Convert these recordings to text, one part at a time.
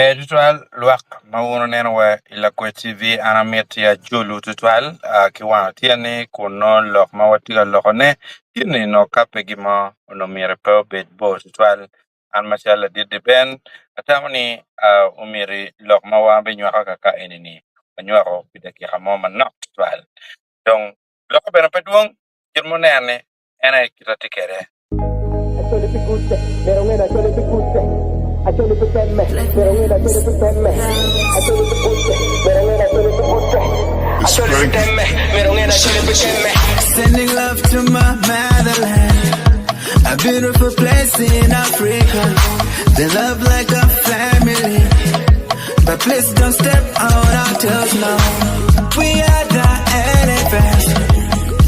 Ber tutwal lwak ma wun wuneno wa i Lakwec TV an amiti ajolu tutwal ki wang otyeni kun nongo lok ma watye ka lokone tye ni nongo ka pe gin mo onongo myero pe obed bor tutwal an macalo ladit Deben atamo ni omyero lok ma wan wabinywako kaka eni-ni wanywako pi dakika mo manok tutwal dong lokke bene pe dwong Kit ma wuneno-ni, en aye kit atye kwede. Acholi pi gutte, myero wunge ni Acholi pi gutte. Acholi pi temme, myero wunge ni Acholi pi temme. Acholi pi gutte, myero wunge ni Acholi pi gutte. Acholi pi temme, myero wunge ni Acholi pi temme. Sending love to my motherland, a beautiful place in Africa. They love like a family, but please don't step on our toes now. We are the elephants.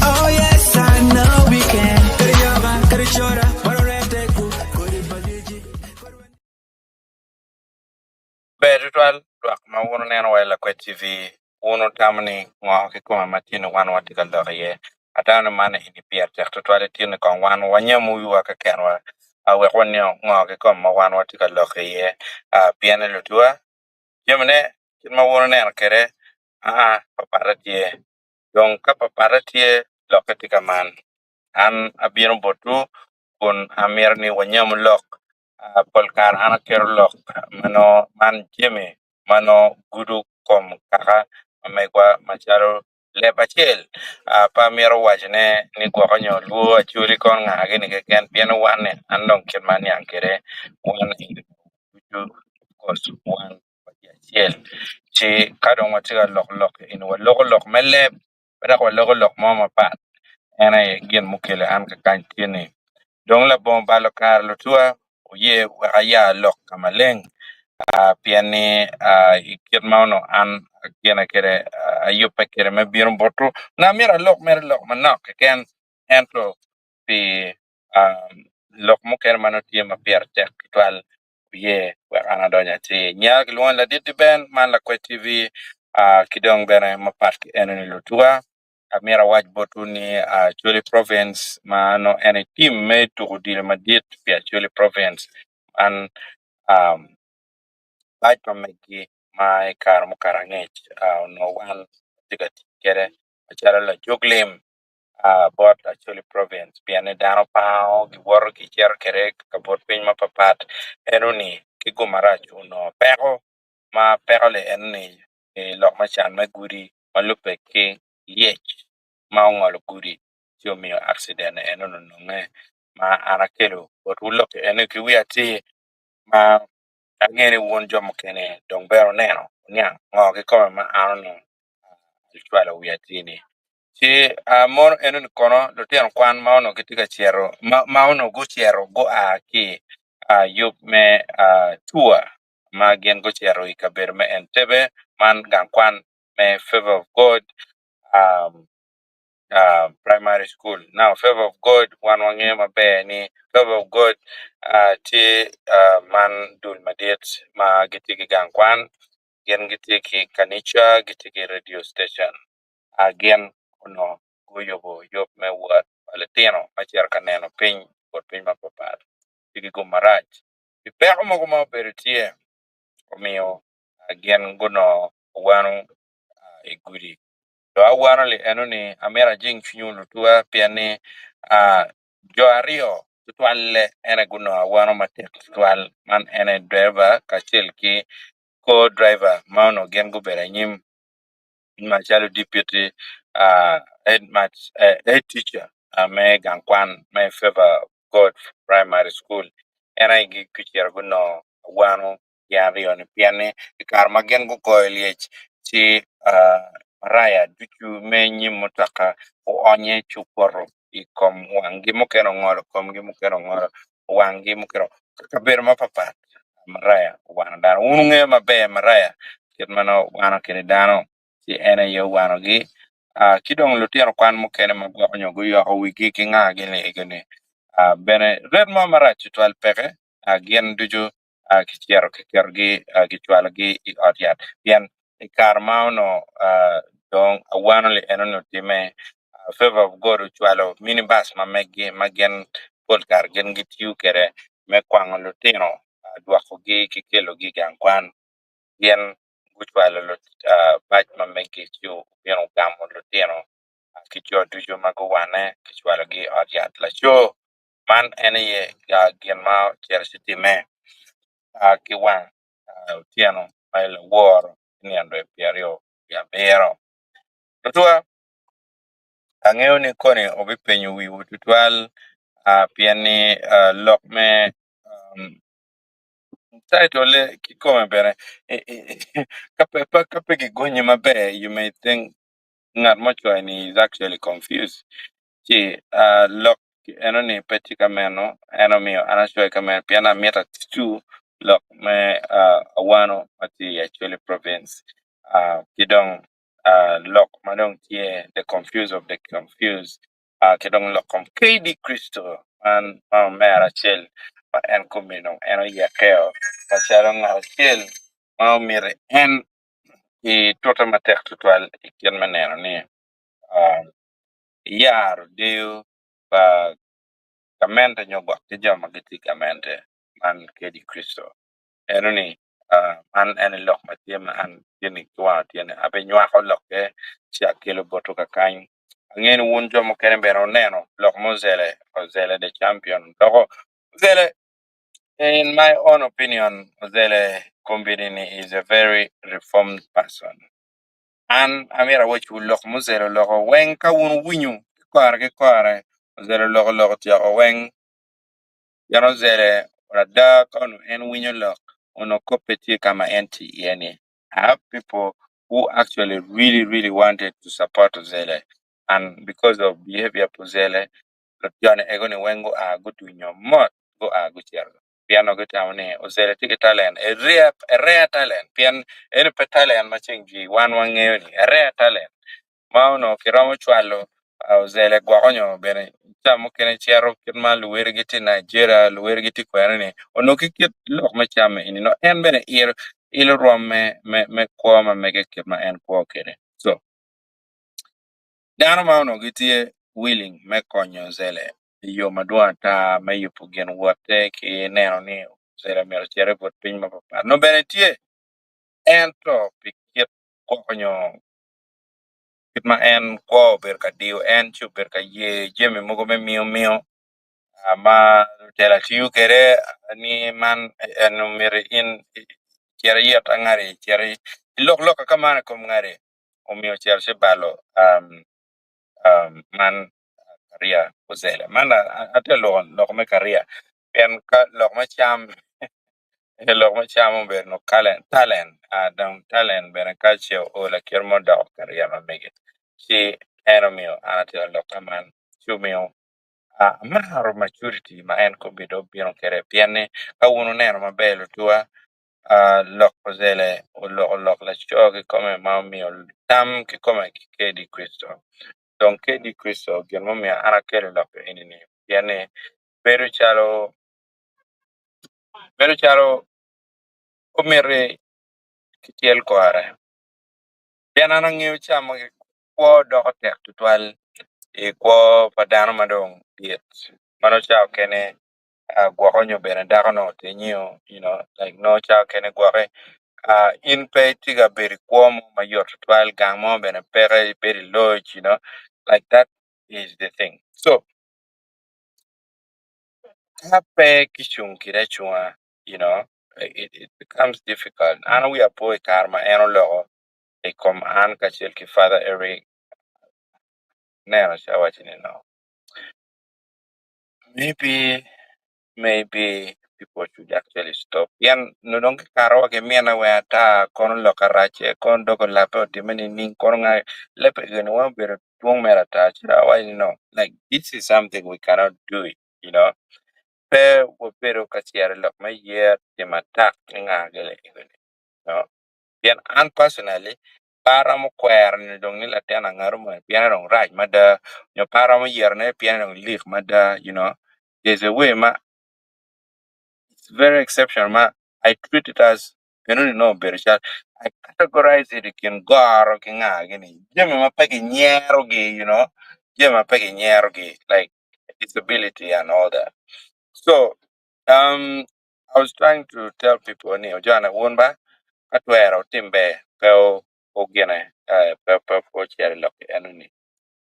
Oh yes, I know we can. Kariyoba, karichora, waroreteku, koribajiji. Ber tutwal lwak ma wun wuneno wa i Lakwec TV, wun wutamo ni ngo kikome ma tye ni wan watye ka lok iye? Atamo ni man eni pire tek tutwal itye ni kong wan wanyamu wiwa kekenwa wek waniang ngo kikome ma wan watye ka lok iye pien ni lutuwa jamine kit ma wun wuneno kwede aa papatte tye dong ka papatte tye lokke tye ka man an abino botwu kun amito ni wanyamu lok pol kare an aketo lok ma nongo man jami ma nongo gudo kom kaka ma megwa macalo leb acel pe amito wacone ni gwoko nyo lwor acholi kono nga gini keken pien ni wan ni an dong kit ma aniang kwede wan ducu of course wan watye acel ci ka dong watye ka loko lok eni waloko lok me leb pe dok waloko lok mo mapat en aye gin mukelo an kakany tye ni dong labongo balo kare lutuwa oye wek aya lok ka maleng pien ni i kit ma onongo an agine kwede ayubbe kwede me bino botwu onongo amyero alok mere lok manok keken ento pi lok mukene ma nongo tye ma pire tek tutwal oye wek an adony atir. Nyinga kilwongo ni Ladit Diben, man Lakwec TV ki dong bene mapat ki enoni lutuka. Amyero awac botwu ni Acholi Province ma nongo en aye tim me tuko odilo madit pi Acholi Province man bac ma megi ma i kare mukato angec onongo wan watye ka tic kwede macalo lajog lim bot Acholi Province pien ni dano pango giwoto gicito kwede i kabut piny mapapat enoni ki gum marac onongo peko ma peko-ni enoni lok me can me gudi ma lubbe ki lyec ma ongolo gudi ci omiyo akciden enoni ononge ma an akelo botwu lok eni ki wiye atir ma angeyo ni wun jo mukene dong bene wuneno wuniang ngo kikome ma an onongo acwalo wiye atir-ni. Ci mono enoni kono lutino kwan ma onongo gitye ka cito ma onongo gucito gua ki i yub me tua ma gin gucito i kabedo me Entebbe man gang kwan me Favor of God Primary School now Favor of God wan wangeyo maber ni Favor of God tye man dul madit ma gitye ki gang kwan gin gitye ki kanica gitye ki radio station. Gin onongo guyubo yub me wot pa litino me cito ka neno piny i piny mapapat ki gum marac pi peko mogo ma obedo tye omiyo gin gunongo awano i gudi dong awano-ni enoni amito ajing cwinywu lutuwa pien ni jo aryo tutwalle en aye gunongo awano matek tutwal man en aye driver kacel ki co driver ma onongo gin gubedo anyim. macalo deputy head teacher me gang kwan me Favor of God Primary School en aye gucito gunongo awano gin aryo-ni pien ni i kare ma gin gugoyo lyec ci maraya ducu me nyim mutoka oonye ci opoto i kom wanggi mukene ongolo komgi mukene ongolo wanggi mukene kabedo mapapat maraya owano dano wun wungeyo maber maraya kit ma nongo wano kwede dano ci en aye owanogi ki dong lutino kwan mukene ma gwoko nyo guyoko wigi ki ngagi ni egoni bene ret mo marac tutwal peke gin ducu kicito kiketogi kicwalogi i ot yat pien i kare ma onongo dong awano-ni enoni otimme Favor of God ocwalo mini bus ma meggi ma gin pol kare gin gitiyo kwede me kwango lutino dwokogi ki kelogi i gang kwan. Gin gucwalo bac ma megi ci obino ogamo lutino ki jo ducu ma guwane kicwalogi i ot yat laco. Man en aye gin ma ocito ci timme ki wang otyeno ma laworo me nino dwe 27. Tutwa, angeyo ni koni obipenyo wiwu tutwal pien ni lok me Title kikome bene ka pe kigonye maber you may think ngat ma ocoyo ni is actually confused ci lok enoni pe tye ka meno en omiyo an acoyo ka meno pien amito atucu lok me awano ma tye i Acholi province ki dong lok ma dong tye the confused of the confused ki dong lok kom KD Kricito man ma omera acel ma en kome dong en oyekkeo macalo ngat acel ma omiti en ki tute matek tutwal i kit me neno ni eyaro deyo pa gamente nyo gwok ki jo ma gitye i gamente man KD Kricito. Eno-ni, man en aye lok ma tye ma an tye ni ki wang otyeno ni abinywako lokke ci akelo botwu kakany. Angeyo ni wun jo mukene bene wuneno lok ma Ozele, Ozele the champion doko Ozele in my own opinion Ozele kombeddi ni is a very reformed person. An amito awacciwu lok ma Ozele oloko weng ka wun wuwinyo ki kore ki kore Ozele oloko lok otyeko weng. Pien ozele ada ka onongo en winyo lok, onongo koppe tye ka ma en tye iye ni, I have people who actually really really wanted to support Ozele and because of behavior pa Ozele, joni ego ni weng gua gudunyo mot gua gucito pien onongo gitamo ni Ozele tye ki talent, a rare talent pien eni pe talent ma ceng jwi wan wangeyo ni, a rare talent. ma onongo kiromo cwalo ozele gwoko nyo bene ca mukene cito kit ma luwotgi tye i Nigeria luwotgi tye kwene ni onongo ki kit lok me cam eni nongo en bene ilo rwom me kwo ma mege kit ma en kwo kwede so dano ma onongo gitye willing me konyo ozele i yo madwong ata me yubo gin wotte ki neno ni ozele myero ocit i but piny mapatpat nongo bene tye ento pi kit gwoko nyo Kit ma en kwo obedo ka diyo en ci obedo ka ye jami mogo me miyo miyo ma lutela tiyo kwede ni man en omyero in icit iyet angati icit ilok lok ka man i kom ngati omiyo ocito ci obalo man kariya ozele man atye ka loko lok me kariya pien ka lok me cam Lok me cam obedo nongo talent dong talent bene ka ce oo lakite mo doko kariya ma mege ci en omiyo an atye ka lok man ci omiyo amaro maturity ma en kombeddi obino kwede pien ni ka wun wuneno maber lutuwa lok ozele oloko lok laco kikome ma omiyo tam kikome ki KD Kricito dong KD Kricito gin mumiyo an akelo lok eni-ni pien ni bedo calo Bedo calo omiti ki tyel kore pien an angeyo ca ma kwo doko tek tutwal i kwo pa dano ma dong dit ma nongo ca okene gwoko nyo bene dako nongo otenyo like nongo ca okene gwoki in pe itye ka bedo i kwo mo mayot tutwal gang mo bene peke ibedo i loc like that is the thing so Ka pe kicung kwede acunga, you know, it, it becomes difficult. An wiya po i kare ma en oloko i kom an kacel ki Father Eric, aneno ci awaco ni no, maybe, maybe people should actually stop. Pien nongo dong kikato wa ki mine weng ata, kono lok arace, kono dog olabbe otimme nining, kono nga, lebbe gini weng obedo dwong mere ata. Ci dong awaco ni no, like this is something we cannot do it. you know pe wabedo ka cito i lok me yer timo atak ki nga gire you know pien an personally pe aromo kwero ni dong ni latin angato moni pien dong rac mada nyo pe aromo yero ne pien dong lik mada you know there's a way ma it's very exceptional ma I treat it as enoni nongo obedo cal I categorize it i kin goro ki nga gini jami ma pe kinyerogi you know jami ma pe kinyerogi like disability and all that. So um, I was trying to tell people ni ojana wun ba Ka twero wutim ber pe wugine pe wucit i lok enoni.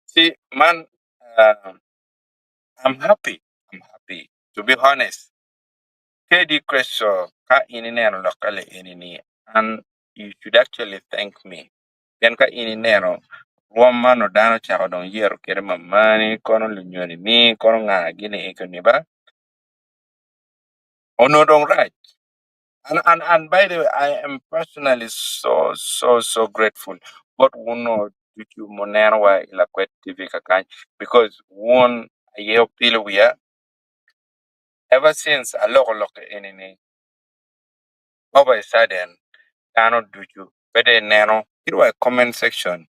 Ci man I'm happy, I'm happy to be honest. KD Crystal ka in ineno lok ka eni and you should actually thank me. Pien ka in ineno rwom man onongo dano ocako dong yero kwede mamani kono lunyoni ni kono nga gini eni ba onongo dong rac. And by the way, I am personally so, so, so grateful. Bot wun ducu muneno wa i Lakwet TV kakany because wun aye opilo wiya ever since aloko lok eni ni all of a sudden dano ducu whether ineno kit wa i comment section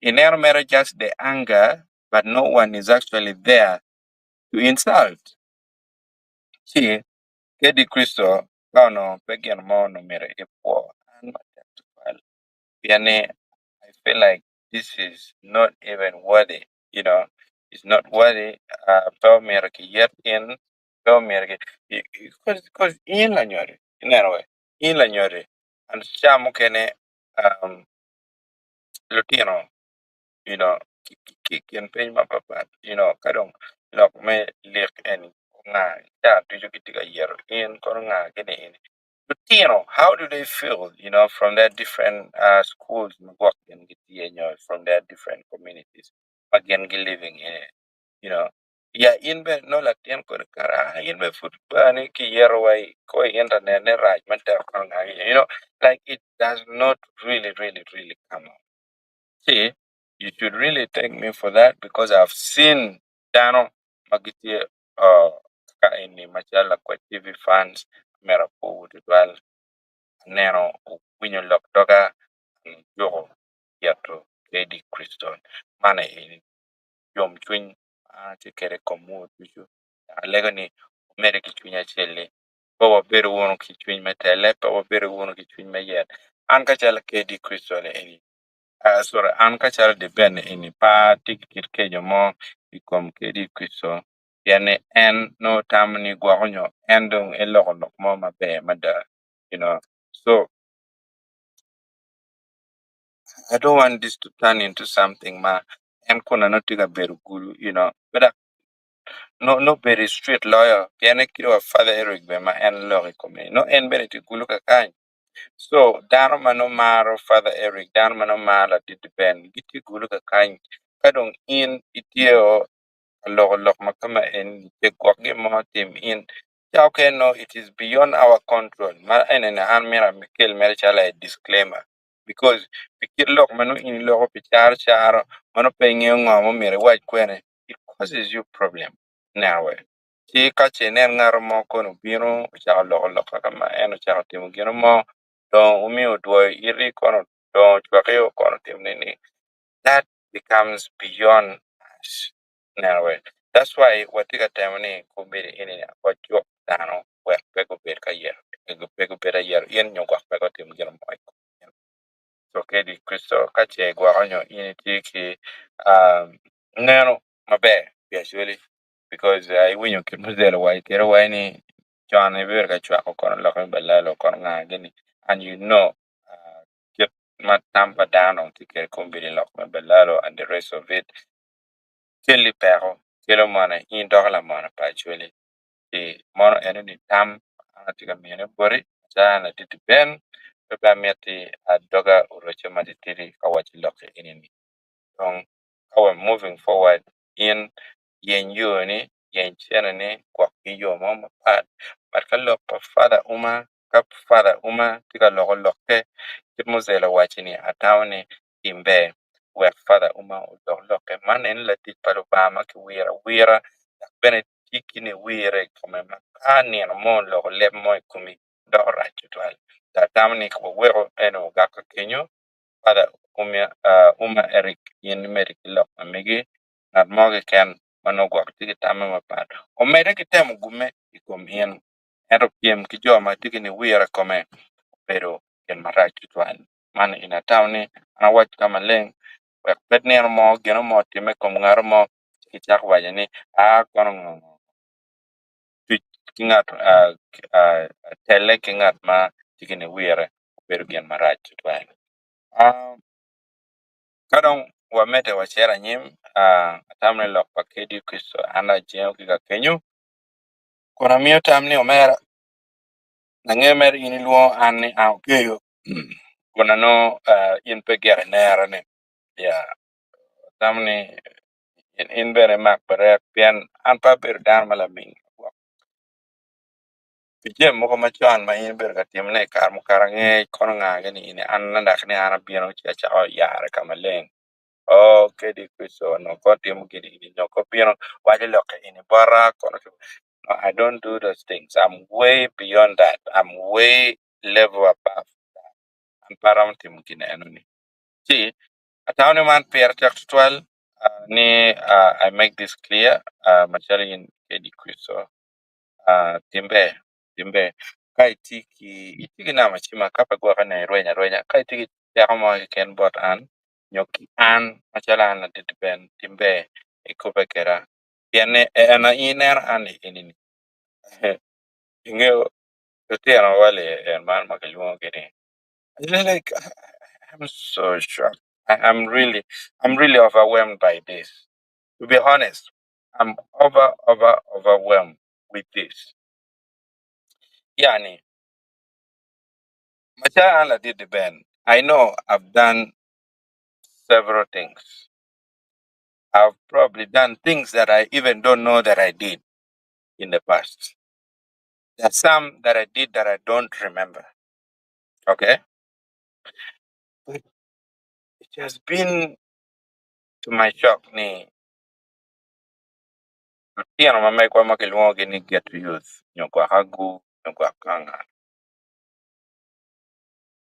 ineno mere just the anger but no one is actually there to insult. Ci KD Crystal ka onongo pe gin mo onongo myero ipwo an matek tutwal pien ni I feel like this is not even worthy, it's not worthy. Pe omyero kiyet in, pe omyero ki because in lanywali, ineno we, in lanywali and ca mukene lutino kin piny mapapat ka dong lok me lik eni nga ca ducu gitye ka yero in kono nga gini eni. Lutino, how do they feel, from their different schools ma gwok gin gitye nyo from their different communities ma gin gi living in it. Ya in bene nongo latin kodi kara ah, in bene pud bani kiyero wa ko i internet ni rac matek kono nga like it does not really, really, really come out. See, you should really thank me for that because I've seen dano ma gitye ka eni macalo Lakwet TV fans myero apwowu tutwal aneno winyo lok doga juko yeto KD Crystal man eni yomcwiny ma atye kwede i kom wun ducu alego ni wumedde ki cwiny acel-li pe wabedo wunu ki cwiny me tele pe wabedo wunu ki cwiny me yet an ka calo KD Crystal eni sorry an ka calo Deben eni pe atye ki kit keco mo i kom KD Crystal pien ni en nongo tamo ni gwoko nyo en dong eloko lok mo maber mada. So I don't want this to turn into something ma en kun nongo tye ka bedo gulu, but no bedo street lawyer pien kit wa Father Eric bene ma en loko i kome no en bene tye gulu kakany. So dano ma nongo maro Father Eric, dano ma nongo maro ladit Ben gitye gulu kakany ka dong in itye ka loko lok ma kama eni ce gwok gin mo tim in okay no it is beyond our control ma enini an myero akel mere calo a disclaimer because pi kit lok ma nongo in iloko pi caro caro ma nongo pe ingeyo ngo ma myero iwac kwene it causes you problem ineno we ci ka ce inen ngat mo kono obino ocako loko lok kaka ma en ocako timo gino mo dong omiyo odwoyo iti kono dong ocwaki kono otimo nini that becomes beyond us ineno we that's why watye ka temo ni kombeddi eni wajuk dano wek pe gubed ka yero pe gubed ayero in nyo gwok pe gutim gin mo i kom in. So KD Crystal ka ce gwoko nyo in itye ki neno maber pi actually because iwinyo kit muzelo wa kwede wa ni con ibedo ka cwako kono lok me balalo kono nga gini and kit ma tam pa dano tye kwede kombeddi lok me balalo and the rest of it keli peko kelo mono in doko lamone pa actually ci mono eno ni tam an atye ka miyone boti macalo an ladit Ben pe be amiti adoga oroco matitidi ka waco lok eni dong ka wa moving forward in yeny yoni yeny ceneni gwok ki yo mo mapat but ka lok pa Father Uma ka Father Uma tye ka loko lokke kit ma Ozelo owaco ni atamo ni tim ber wek Father Uma olok lokke man eni latic pa Lubanga ma kiwiro awira dok bene tye ki niwire i kome ma ka nino mo oloko leb mo i komi doko rac tutwal atamo ni ka waweko eno ogak kenyo Father Uma Eric in imedde ki lok ma megi ngat mo keken ma nongo gwok tye ki tamme mapat omedde ki temo gume i kom in ento pyem ki jo ma tye ki niwiro i kome obedo gin marac tutwal man eni atamo ni an awac ka maleng wek pe nino mo gino mo otimme i kom ngat mo kicako waco ni a kono ngo tuc ki ngat tele ki ngat ma tye ki niwire. Bedo gin marac tutwal. Ah, ka dong wamedde wacito anyim, ah, atamo ni lok pa KD Kricito an dong ajengo ki ka kenyo, kun amiyo tam ni omera, angeyo mere in ilwongo an ni an okeyo, kun anongo ah, in pe gire inera ni, yeah, atamo ni in bene imak berek pien an pe abedo dano ma laming. Pi jami mogo macon ma in ibedo ka timone i kare mukato angec kono nga gini ini an adok ni an abino ci acako yare ka maleng oo kadi Kricito onongo kono timo gini eni nyo kono bino waco lok eni bota kono no I don't do those things I'm way beyond that I'm way level above that an pe aromo timo gin enoni ci atamo ni man pire tek tutwal ni I make this clear macalo in kadi Kricito. Timbe, timbe ka itye ki itye ki namba cima ka pe gwokke nongo irwenyo arwenya ka itye ki teko mo keken bot an nyo ki an macalo an ladit ben timbe ikubbe kweda pien ni en in ineno an ni eni-ni ingeyo lutino wa li en man ma kilwongogi ni like I'm so shocked I'm really I'm really overwhelmed by this to be honest I'm over over overwhelmed with this. Yani, macalo an ladit Ben, I know I've done several things. I've probably done things that I even don't know that I did in the past. There's some that I did that I don't remember. Okay? But it has been to my shock ni lutino ma megwa ma kilwongogi ni ghetto youth nyo gwok agu nyo gwok kanga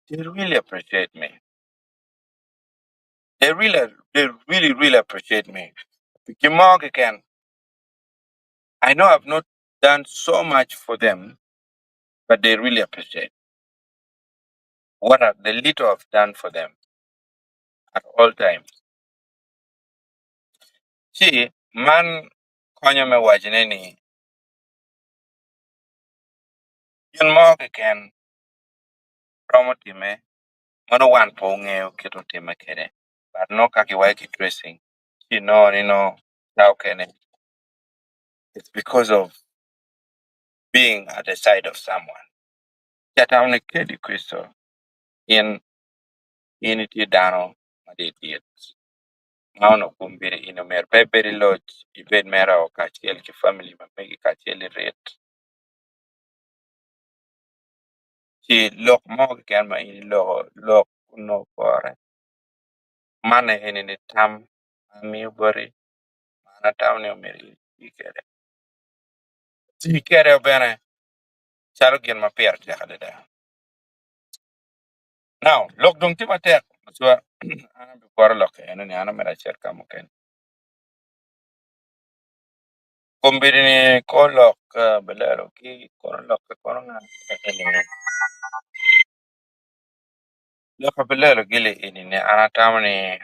they really appreciate me. They really, they really, really appreciate me. Pi gin mo keken, I know I've not done so much for them, but they really appreciate what I, the little I've done for them at all times. Ci man konyo me wacone ni gin mo keken romo timme ma nongo wan pe ongeyo kit otimme kwede but nongo ka kiwaco ki tracing ci inongo ni nongo ca okene it's because of being at the side of someone. Ci atamo ni kadi Kricito in in itye dano madit ma onongo kombeddi in omyero pe ibed i loc ibed mere o kacel ki famili ma megi kacel i rit ci lok mo keken ma in iloko lok onongo pore man eni ni tam ma amiyo boti ma an atamo ni omyero iti kwede tii kwede bene calo gin ma pire tek adada. Now, lok dong tye matek macwa an abiporo lok eno ni an omyero acit ka mukene. Kombeddi ni ko lok bilelo ki kono lok ki kono nga eni ni lok pa bilelo gili eni ni an atamo ni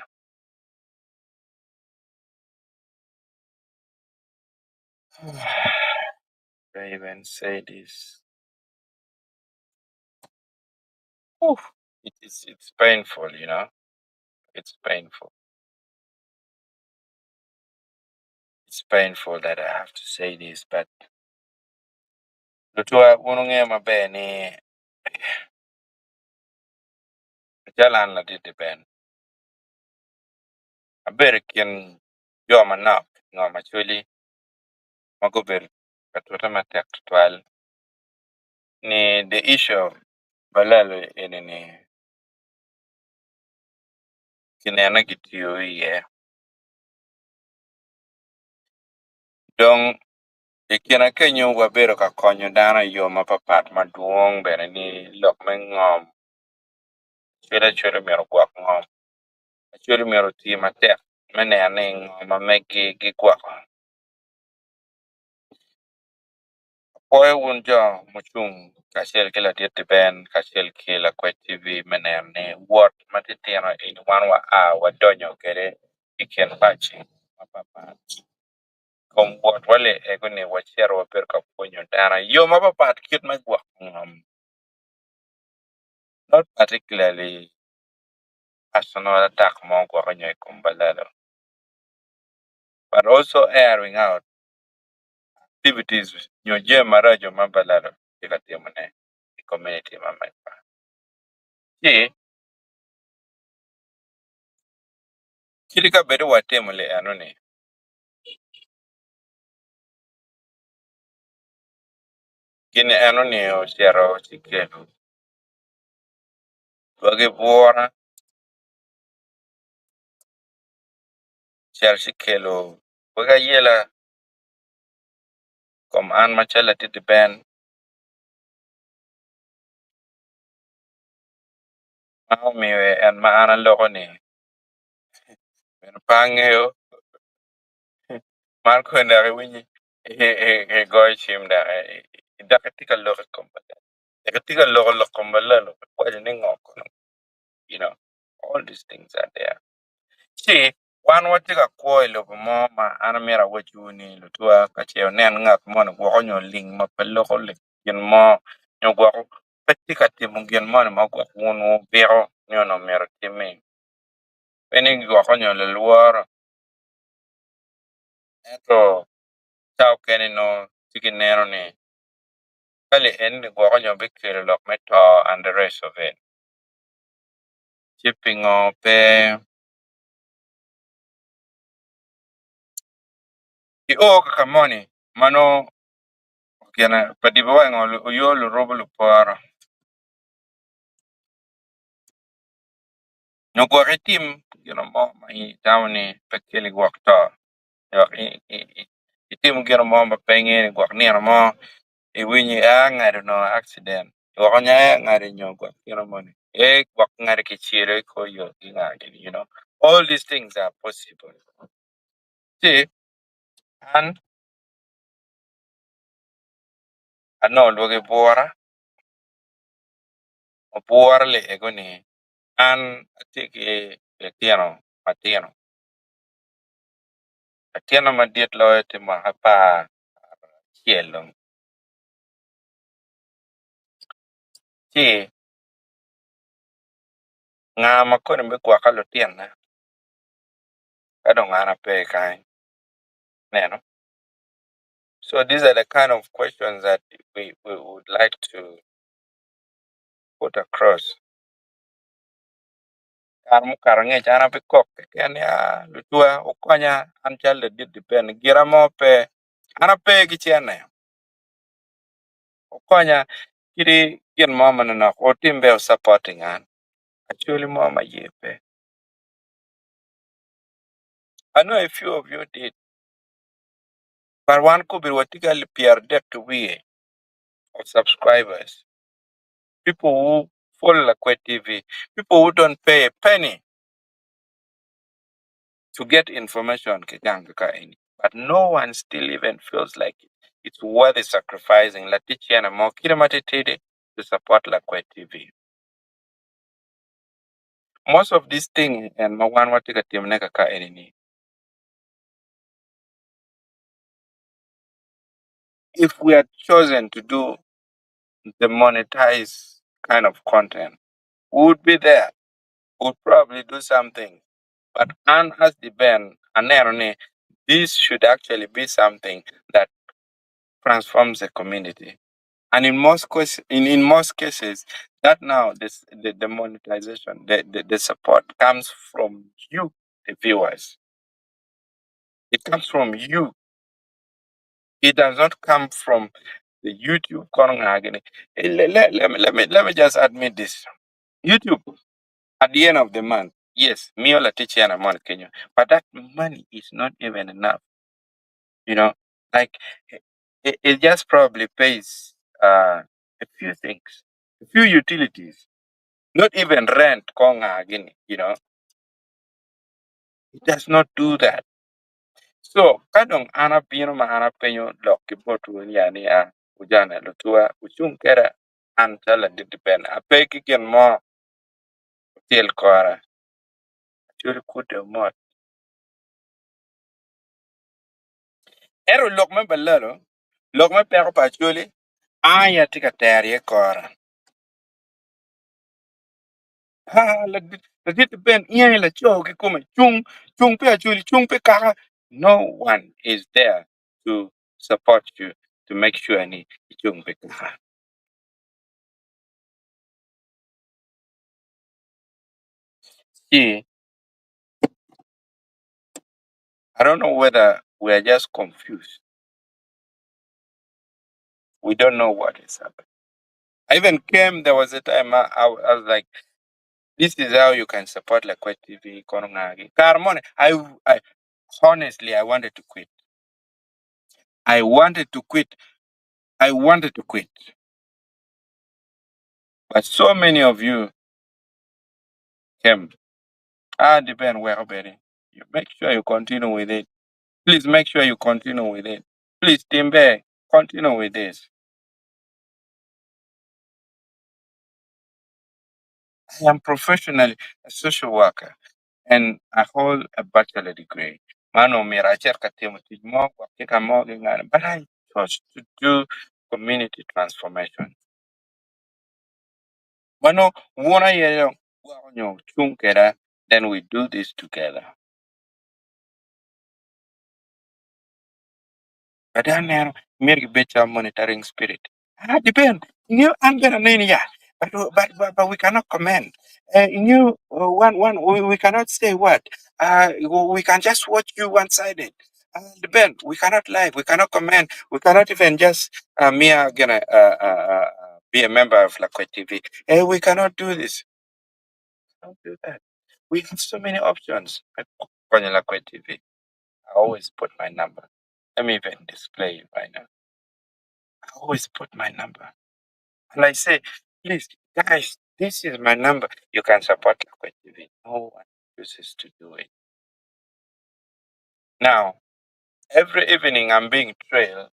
do I even say this? Oof, it is it's painful, you know. It's painful. It's painful that I have to say this, but lutwa wun wungeyo maber ni macalo an ladit Ben, abedo i kin jo manok ngo macoli ma gubedo ka tute matek tutwal ni the issue of balalo eni ni kinene gitiyo iye. Dong i kine kenyo wabedo ka konyo dano i yo mapapat madwong bene ni lok me ngom acwali acwali myero ogwok ngom, acwali myero oti matek me neno ni ngom ma megi gigwoko. Apwoyo wun jo mucung kacel ki ladit Ben kacel ki lakwed TV me neno ni wot matitino eni wan wa a wadonyo kwede i kin paci mapapat. Kom wot wa li ego ni wacito wabedo ka pwonyo dano i yo mapapat kit me gwoko ngom. Not particularly personal attack mo gwoko nyo i kom balalo, but also airing out activities nyo jami maraco ma balalo tye ka timone i community ma megwa. Ci, kadi ka bed ni watimo li enoni, gin enoni ocito ci kelo dwagi bwura, ocito ci kelo wek ayela i kom an macalo ladit ben ma omiyo en ma an aloko ni bene pe angeyo man kong dok iwinyo igoyo cim dok dok itye ka lok i kom balalo dok itye ka loko lok kom balalo ikwaco ni ngo kono you know all these things are there ci wan watye ka kwo i lobo mo ma an amyero awacwu ni lutwa ka ce wunen ngat moni gwoko nyo ling ma pe loko gin mo nyo gwoko pe tye ka timo gin moni ma gwok wun wubiko ni onongo myero otimmi pe ni gwoko nyo lalworo ento ca okene nongo tye ki neno ni ka li eni gwoko nyo bikelo lok me to and the rest of it ci pingo pe io kaka moni ma nongo gine pa dibe wa ngo oyo lurubo luporo nyo gwok itim gin mo ma in itamo ni pe keli gwok to gwok itim gin mo ma pe ingeyo ni gwok nino mo iwinyo aa ngado onongo accident gwok nyo aa ngado nyo gwok gin moni ee gwok ngado kicelo i kor yo ki nga gini you know all these things are possible ci an anongo lwogi bwura obwura li ego ni an atye ki litino matino latinna madit loyo tye mwaka 11 dong ci nga ma koni bigwoko lutinna ka dong an ape kany ineno so these are the kind of questions that we would like to put across. Kare mukato angec an abikok keken ni aa lutwa wukonya an calo ladit dipen gira mo pe an ape ki cene wukonya kadi gin mo manonok wutim bene wu supporting an acholi mo ma ye pe. I know a few of you did but wan kobedo watye ki alip 30 ki wiye of subscribers people who follow Lakwed TV people who don't pay a penny to get information ki gang ka eni but no one still even feels like it's worth sacrificing latic cene mo kite matitidi to support Lakwed TV. Most of these thing en ma wan watye ka timone kaka eni ni if we had chosen to do the monetized kind of content, we would be there. We would probably do something. But an as the Ben, aneno ni, this should actually be something that transforms the community. And in most cases, in most cases, that now this the monetization, the support comes from you, the viewers. It comes from you. It does not come from the YouTube. Let me just admit this. YouTube at the end of the month, yes, me all a teacher and money Kenya, but that money is not even enough. Like it just probably pays a few things, a few utilities, not even rent. Konga again, it does not do that. So kadong an abino ma an apenyo lok ki botwu ni yani a ujana lutua uchung kera an calo ladit ben ape ki gin mo tyel kora acholi kute mot ento lok me balalo lok me peko pa acholi an aye atye ka tero iye kora. Ah, ladit ladit Ben in aye laco kikome cung cung pi Acholi cung pi kaka no one is there to support you to make sure ni icung pi kaka. See, I don't know whether we are just confused. We don't know what is happening. I even came, there was a time I was like, this is how you can support Lakwet TV. Kono ngagi. Karmone, I honestly, I wanted to quit. I wanted to quit. I wanted to quit. But so many of you came. Ah, depend where Berry. You make sure you continue with it. Please make sure you continue with it. Please, Timbe, continue with this. I am professionally a social worker and I hold a bachelor degree. Mano mira acher ka timo tij mo, gwok ki ka mo gi ngano. But I chose to do community transformation. Mano wuon aye gwoko nyo cung keda, then we do this together. But aneno myero gibed calo monitoring spirit. Ah, depend. You an bene aneni ya. But we cannot comment. You one one we cannot say what. We can just watch you one sided. Depend. We cannot like. We cannot comment. We cannot even just me are gonna be a member of Lakwet TV. We cannot do this. Don't do that. We have so many options. Kwenye Lakwet TV. I always put my number. Let me even display it right now. I always put my number. And I say, please, guys, this is my number. You can support Lakwet TV. No one chooses to do it. Now, every evening I'm being trailed.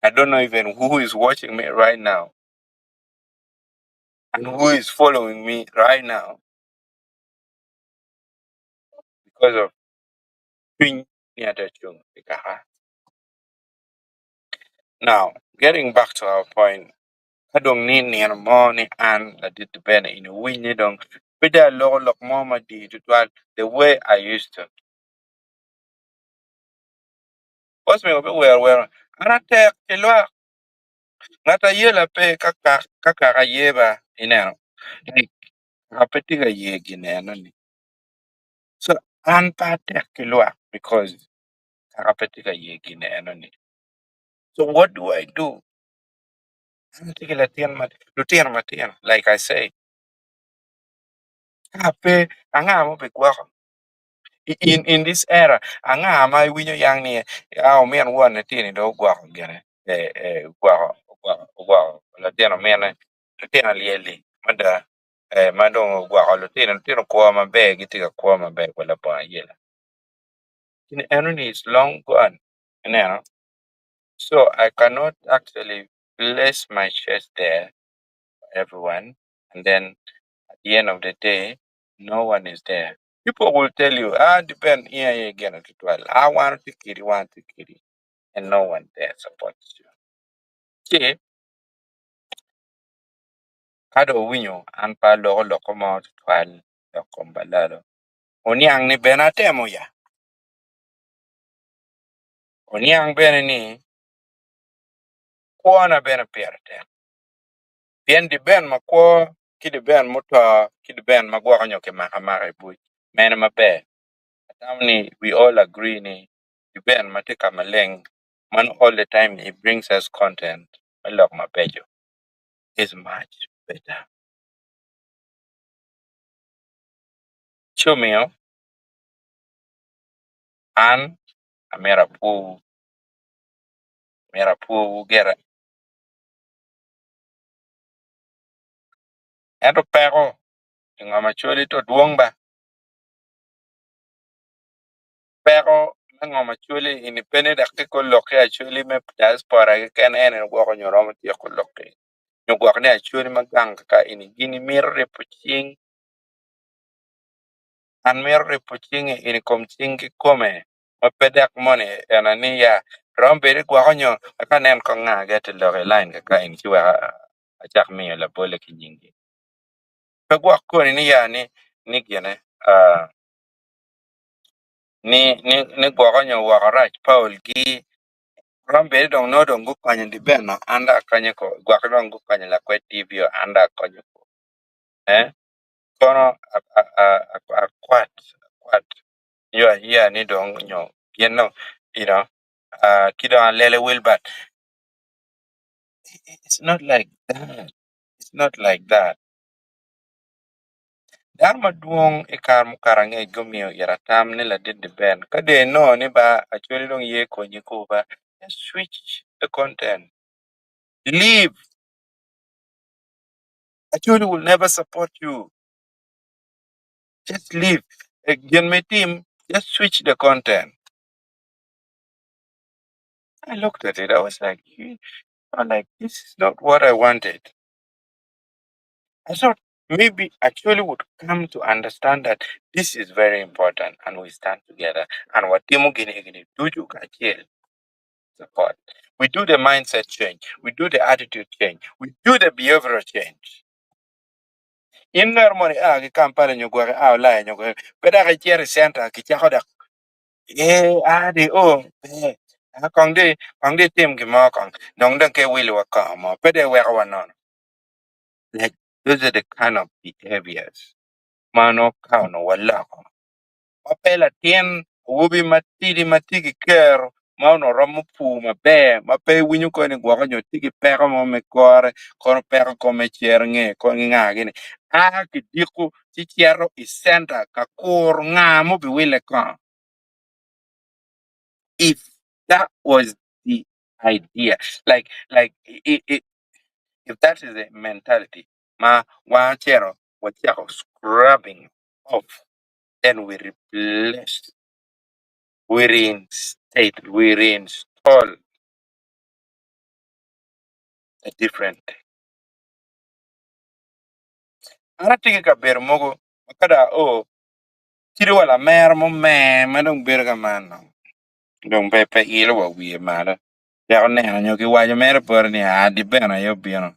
I don't know even who is watching me right now and who is following me right now because of Piny Niatachung. Now, getting back to our point, ka dong ni nino mo ni an ladit bene in winyi dong pe dong aloko lok mo madit tutwal the way I used to. Bos mego bï wero wero an atek kï lwak ngat ayela pe ka ka kaka ayeba ïnënö like kaka pe tye ka ye gin ënön ni. So an pe atek kï lwak because kaka pe tye ka ye gin ënön ni. So what do I do? An atye kï latin ma lutino matïnö like I say ka pe anga m'obi gwökö in this era anga ma iwinyo yang ni a ömïn won ëthïnö dong ögwökö gïnï ögwökö ögwökö latin ömïnë lutino alyel-li mada ma dong ögwökö lutino lutino kwö na bër gitye ka kwö na bër labongo ayela. Eno ni is long gone ïnënö so I cannot actually place my chest there for everyone and then at the end of the day no one is there. People will tell you, ah, depend in aye gino tutwal. I want to kiri, want to kiri, and no one there supports you. Ci ka dong owinyo an pe aloko lok mo tutwal lok kom balalo oniang ni bene atemo ya oniang bene ni kwöna bene pïrë tëk pïën dï ben na kwö kï dï ben m'öthö kï dï ben na gwökö onyo kï makö amaka ï buc mënë na bër athamö nï we all agree nï dï ben na tye ka maleng man all the time it brings us content më lok na bëcö is much better. Cë ömïö an amyero apwowu myero apwowu gïrë ëntö pëkö ï ngöm Acholi to dwong ba pëkö më ngöm Acholi eni pe nï dök kï lok kï Acholi më diaspora këkën ën gwökö onyo römö tyeko lok onyo gwök nï Acholi më gang kaka eni gin mïtö rïbö cïng an mïtö rïbö cïng eni kom cïng kï kome ma pe dök moni ënö nï ya römö bedo nï gwökö onyo ëka anën köng nga gïnï tye lok ï lain kaka eni cë wëk acak mïö labole kï nyïng-gï. Pe gwok koni ni ya ni ni gine ah, ni ni ni gwoko nyo woko rac Paul gi romo bedo dong nongo dong gukonyo dibeno an dong akonyo ko gwok dong gukonyo lakwed TV o an dong akonyo ko eh kono akwat akwat nyo aya ni dong nyo gin no you know ah, ki dong alele Wilbert it's not like that it's not like that Dano madwong i kare mukato angec gumiyo ira tam ni ladit diben ka dong inongo ni ba Acholi dong ye konyi kor ba just switch the content leave Acholi will never support you just leave gin ma itim just switch the content I looked at it I was like I'm like this is not what I wanted I thought maybe Acholi would come to understand that this is very important and we stand together and watimo gini gini ducu kacel support. We do the mindset change, we do the attitude change, we do the behavioral change. In ngat moni a ki Kampala nyo gwok a Ulaya nyo gwok pe dok icito i center kicako dok ee a di o pe a kong di kong di itim gin mo kong dong dong ke wilo wa kongo mo pe dong iweko wa nono. Like those are the kind of behaviors ma nongo ka onongo waloko ma pe latin awobi matidi ma tye ki kero ma onongo romo pur maber ma pe iwinyo koni ni gwoko nyo tye ki peko mo me kore kono peko kome cer nge kono ki nga gini a kidiko ci cito i centa ka kuro nga ma obiwile kongo if that was the idea like like i, i, if that is the mentality ma wan ocito wacako scrubbing off then we replace we reinstate we reinstall a different thing. An atye ki kabedo mogo ma ka dong ao kadi wa lamera mo mer ma dong bedo ka man dong pe pe ilo wa wiye malo wek oneno nyo kiwaco mere bote ni aa di bene aye obino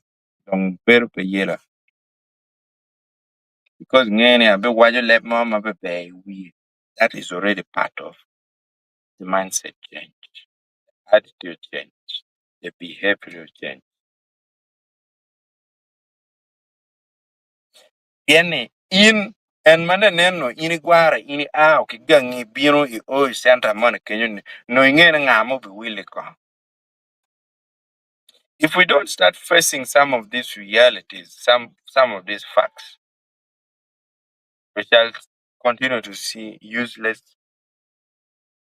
dong bedo pe yela because ngeyo ni abiwaco leb mo ma pe ber i wiye that is already part of the mindset change, attitude change, the behavioral change. Pien ni in en ma neno in igwara in ia ki gangi ibino io i center moni kenyo ni nongo inge ni nga ma obiwili kong. If we don't start facing some of these realities, some some of these facts, we shall continue to see useless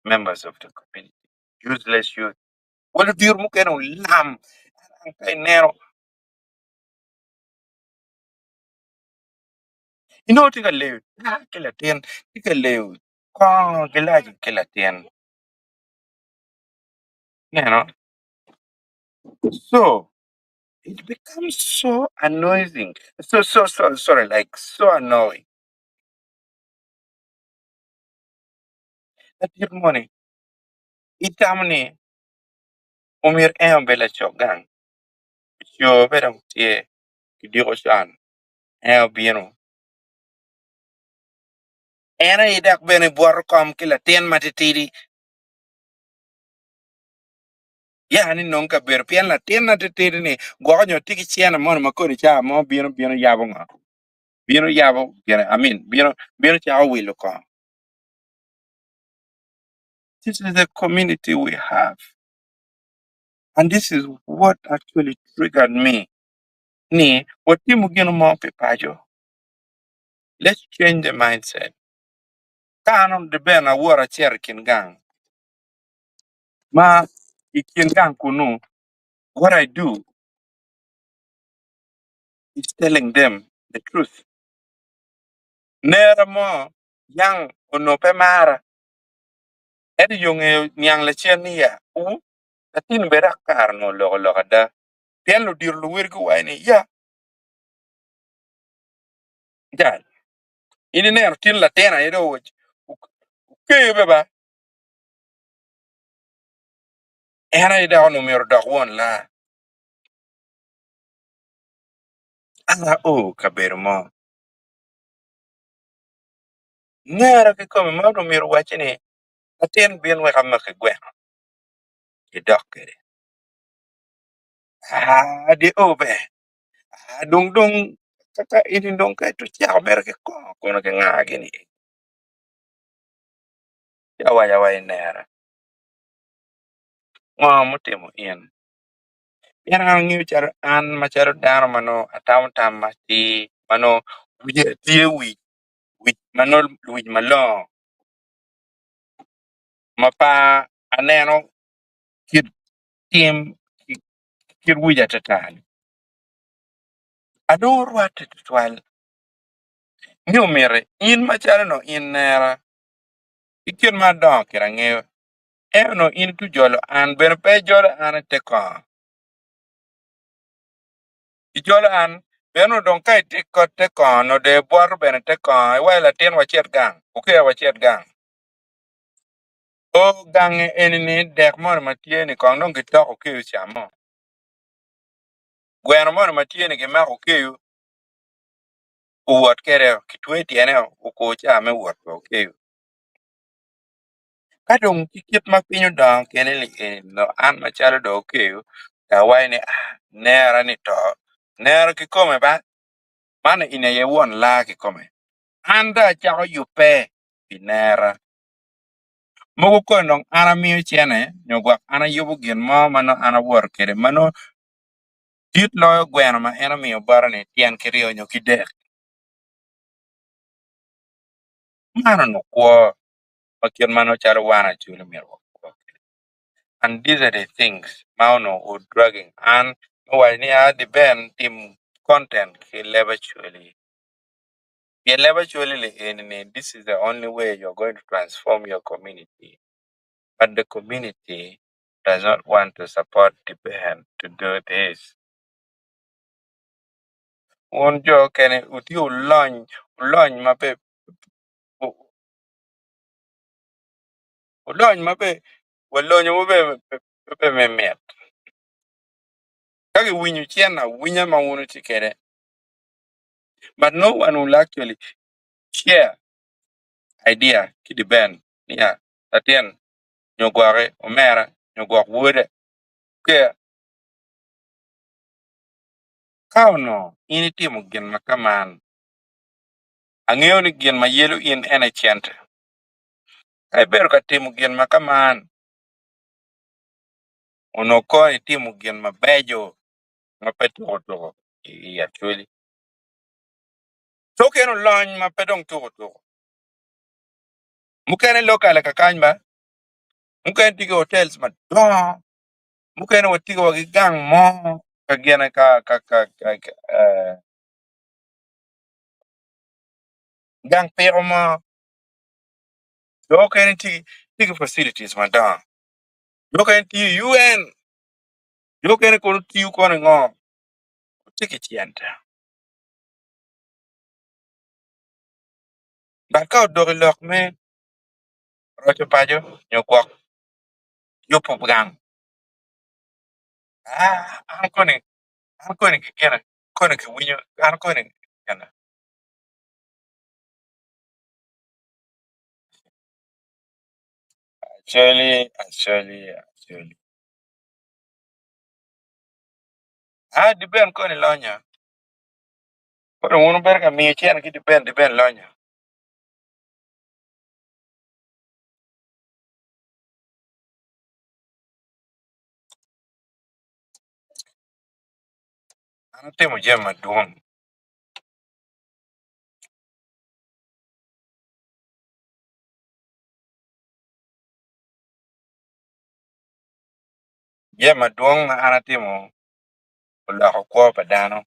members of the community, useless youth. Wel odiro mukene olam ka ineno inongo tye ka leyo taa ki latin tye ka leyo kongo gilaci ki latin ineno so it becomes so annoying so so so sorry like so annoying ladit moni itamo ni omyero en obed laco gang co bene dong tye kidiko con en obino en aye dok bene bwoto kom ki latin matitidi ya ni nong kabedo pien latin matitidi-ni gwoko nyo tye ki cene moni ma kodi cawa mo bino bino yabo ngo bino yabo gine I mean bino bino cako wilo kongo this is the community we have and this is what actually triggered me ni watimo gin mo pi paco let's change the mindset ka an di bene awor acito i kin gang ma i kin gang kunu what I do is telling them the truth nera mo yang onongo pe mara ento yo ngeyo niang lacen ni ya u latin bed akara onongo oloko lok ada pien ludito luwil guwaco ni ya jal in ineno tin latin aye dong okeyo be ba en aye dok onongo myero odok won laa an ao kabedo mo. Nera kikome ma onongo myero owacci ni, Latin bin wek amaki gweno, idok kwede. Aa, di o ber. Aa, dong dong kaka in dong ka icako mere ki kongo kono ki nga gini? Ci awaco awaca ni nera, ngo mutimo in? Pien an angeyo calo an macalo dano ma nongo atamo tam matir ma nongo wiya tye wic wic ma nongo wic malongo ma pe aneno kit tim ki kit wic atata-ni. Anongo rwatte tutwal ni omiti in macalo nongo in nera ki kit ma adongo kwede angeyo ento nongo in itye jolo an bene pe ijolo an ite kongo ijolo an bene onongo dong ka itye te kongo onongo dong ibwoto bene te kongo iwaco latin wacit gang okeya wacit gang o gange eni ni dek moni ma tye ni kong dong kitoko okeyo camo gweno moni ma tye ni kimako okeyo owot kwede kitweyo tyene okur ca me wot pa okeyo. Ka dong ki kit ma piny odongo kwede ni eni dong an macalo dong okeyo dong awaco ni aa nera ni to nera kikome ba man eni aye won laa kikome an dong acako yubbe pi nera mogo koni dong an amiyo cene nyo gwok an ayubo gin mo ma nongo an awoto kwede ma nongo dit loyo gweno ma en omiyo bota ni tyen kiryo nyo kidek man onongo kwo ma kit ma nongo calo wan Acholi myero wakwo kwede. And these are the things ma onongo o dragging an me waco ni a di ben tim content ki leb Acholi. Pien leb Acholi li eni ni this is the only way you are going to transform your community but the community does not want to support the ben to do this. Wun jo okene wutye wulony, wulony ma pe Wulony ma be walonyowu be pe me mit. Ka giwinyo cen awinya ma wun wutye kwede, but no one will actually share idea ki the band niya latin nyo gwoki omera nyo gwok wode ke ka onongo in itimo gin ma kaman angeyo ni gin ma yelo in en aye cente. Ka ibedo ka timo gin ma ka man, onongo kono itimo gin mabeco ma pe tuko tuko i Acholi. Cok en olony ma pe dong tuko tuko. Mukene lokale kakany ba, mukene tye ki hotels madongo, mukene watye wa ki gang mo ka gine ka ka ka gang piko mo. Jo okene tye ki facilities madongo, jo okene tiyo i UN, jo okene kono tiyo kono i ngo, tye ki cente. But ka odok i lok me roco paco nyo gwok yubo gang, aa an koni an koni ki gine koni kiwinyo an koni gine. Acholi, acholi, acholi. Ah, diben koni lonyo. Koro wun wubedo ka miyo cene ki diben, diben lonyo. An atimo jami madwong. Jami madwong ma an atimo oloko kwo pa dano.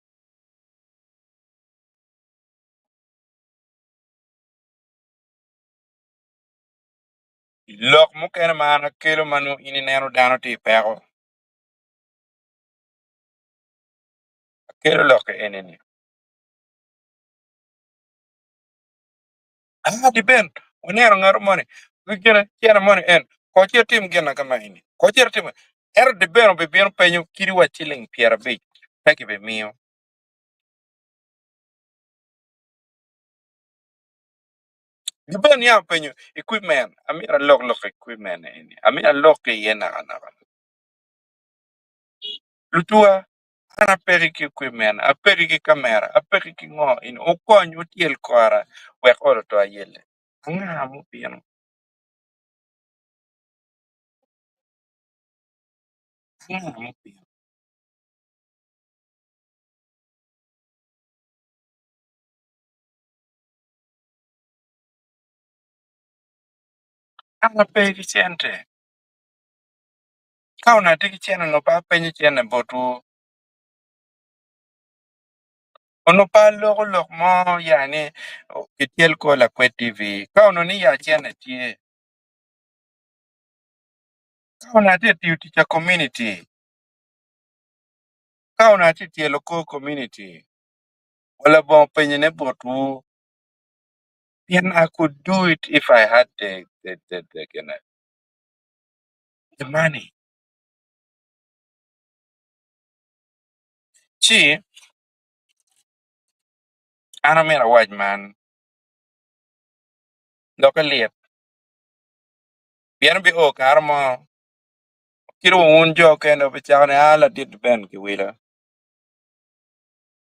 Lok mukene ma an akelo ma nongo in ineno dano tye i peko, akelo lok eni-ni. Aa diben waneno ngat moni gine cene moni en ko cit tim gin na kama eni ko cit tim ento diben obibino penyo kadi wa ciling 50 pe kibimiyo. Giben ya openyo equipment, amito alok lok equipment eni, amito alok ki iye nakanaka. Lutuwa, an apeke ki equipment, apeke ki kamera, apeke ki ngo eni, wukony wutyel kora wek ot oto ayelle. Anga mubino? Anga mubino? An ape ki cente. Ka onongo atye ki cente onongo pe apenyo cente botwu. Onongo pe aloko lok mo ya ni kityel kor lakwed TV. Ka onongo ni ya cente tye. Ka onongo atye ka tiyo tic pa komuniti. Ka onongo atye ka tyelo kor komuniti. Wa labongo penyone botwu. Pien I could do it if I had the the the the gine the money. Ci an amyero awac man, lokke lit pien obio kare mo kit wa wun jo okene wubicako ni aa ladit Ben kiwila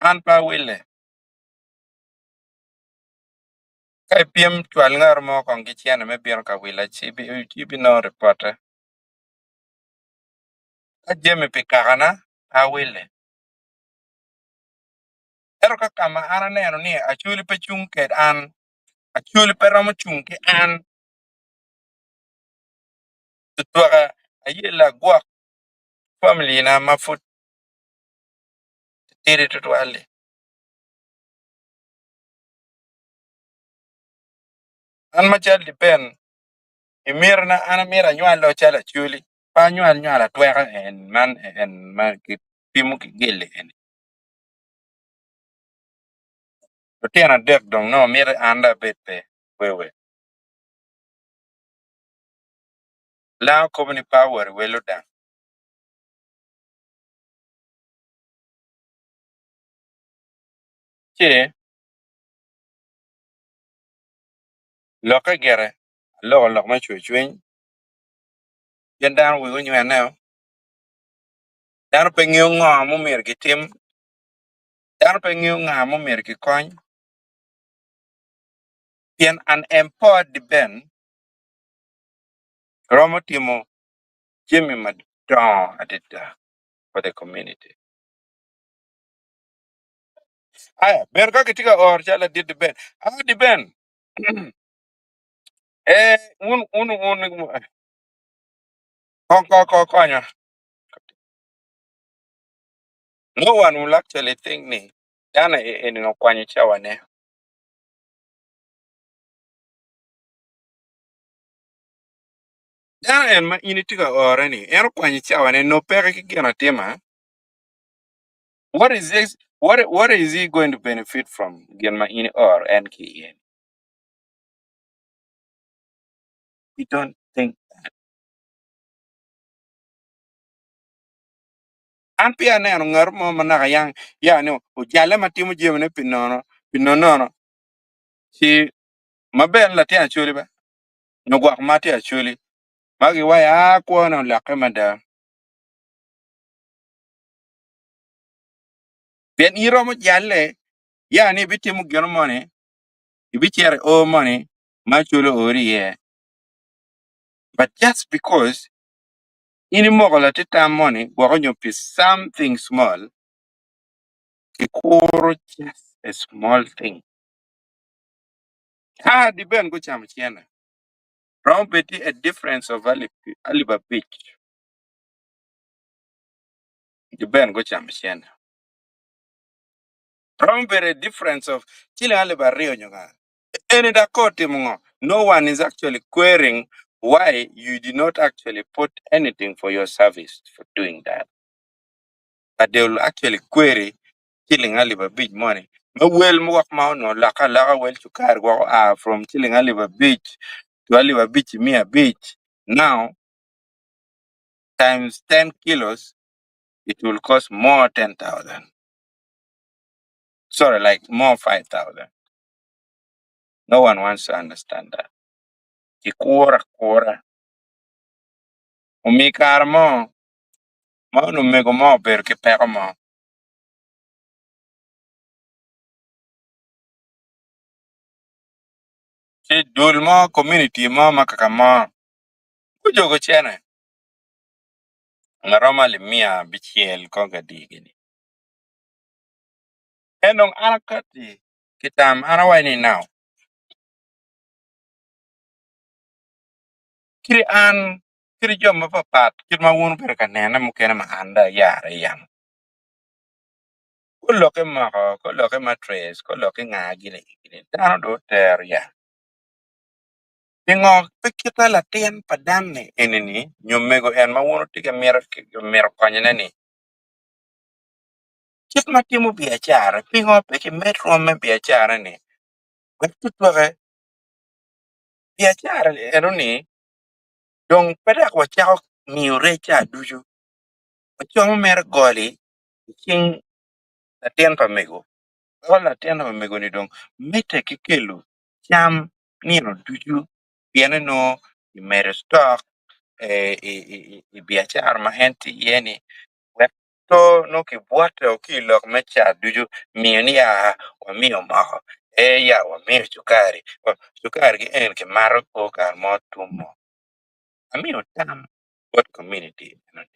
an pe awille. Ka ipyem cwal ngat mo kong ki cene me bino ka wila ci ibinongo ripote. Ka jami pi kakana pe awille. Ento ka ka ma an aneno ni Acholi pe cung ked an, Acholi pe romo cung ki an tutwaka ayelle agwok familina ma pud titidi tutwal-li. An macalo dipen i mitina an amito anywal o calo Acholi pe anywal nywal atweka en man en ma kipimo ki gilli eni. Lutino adek dong nongo miti an dong abed pe wewe. Lango kobo ni pe awot i wel odang. Ci lokke gire aloko lok me cwercwiny pien dano wigi onywene-o, dano pe ngeyo ngo ma omyero gitim, dano pe ngeyo nga ma omyero gikony pien an empowered ben romo timo jami madongo adada for the community. Aya, ber ka kitye ka oro calo ladit Diben. Ah, Diben, eh, un, un, un, ko, ko, ko, konyo. No one will actually think ni dano eni okwanyo cawane. Dano en ma in itye ka ore ni, en okwanyo cawane, nongo peke ki gin atima. What is this? What is he going to benefit from gin ma in ioro en ki iye ni? We don't think that. An peya aneno ngat mo ma naka yang ya ni ojalle ma timo jamine pi nono pi nonono ci maber latin acholi ba nyo gwok ma tye acholi ma giwaco aa kwone olokke mada. Pien in iromo jalle ya ni ibitimo gin moni, ibicito i or moni ma cwalo oori iye, but just because in imoko latin tam moni gwoko nyo pi something small, kikuro just a small thing. Ka di ben gucamo cene, romo bed tye a difference of alip 5,000. Giben gucamo cene. Romo bedo a difference of ciling 2,000 nyo nga. Eni dok ka otimo ngo? No one is actually querying why you did not actually put anything for your service for doing that. But they will actually query ciling 5,000 moni me wel mwak ma onongo olokke aloka wel cukari gwok oa from ciling 5,000 to 5,500 now times 10 kilos it will cost more 10,000. Sorry, like more 5,000. No one wants to understand that. Kikuro akura. Omi kare mo ma onongo omego mo obedo ki peko mo. Ci dul mo, community mo ma kaka mo gujogo cene ma romo alip miya abicel kong adi gini. En dong an akati ki tam an awaco ni now kit an kit jo mapapat kit ma wun wubedo ka nene mukene ma an dong ayare i yamo gulokke moko gulokke matres gulokke nga gini dano dong otero ya pingo pe kita latin pa dan-ni eni-ni nyo mego en ma wun wutye ka mito konyone-ni kit ma timo biacara pingo pe kimed rwom me biacara-ni wek tutweke biacara eno-ni dong pe dok wacako miyo rec ca ducu wacomo mere goli i cing latin pa mego weko latin pa mego-ni dong medde ki kelo cam nino ducu pien nongo kimedo ctok i biacara ma en tye iye-ni wek to nongo kibwote ki i lok me cat ducu miyo ni ya wamiyo moko ee ya wamiyo cukari cukari ki eni kimato kor kare mo tum mo amiyo tam bot komuniti enoni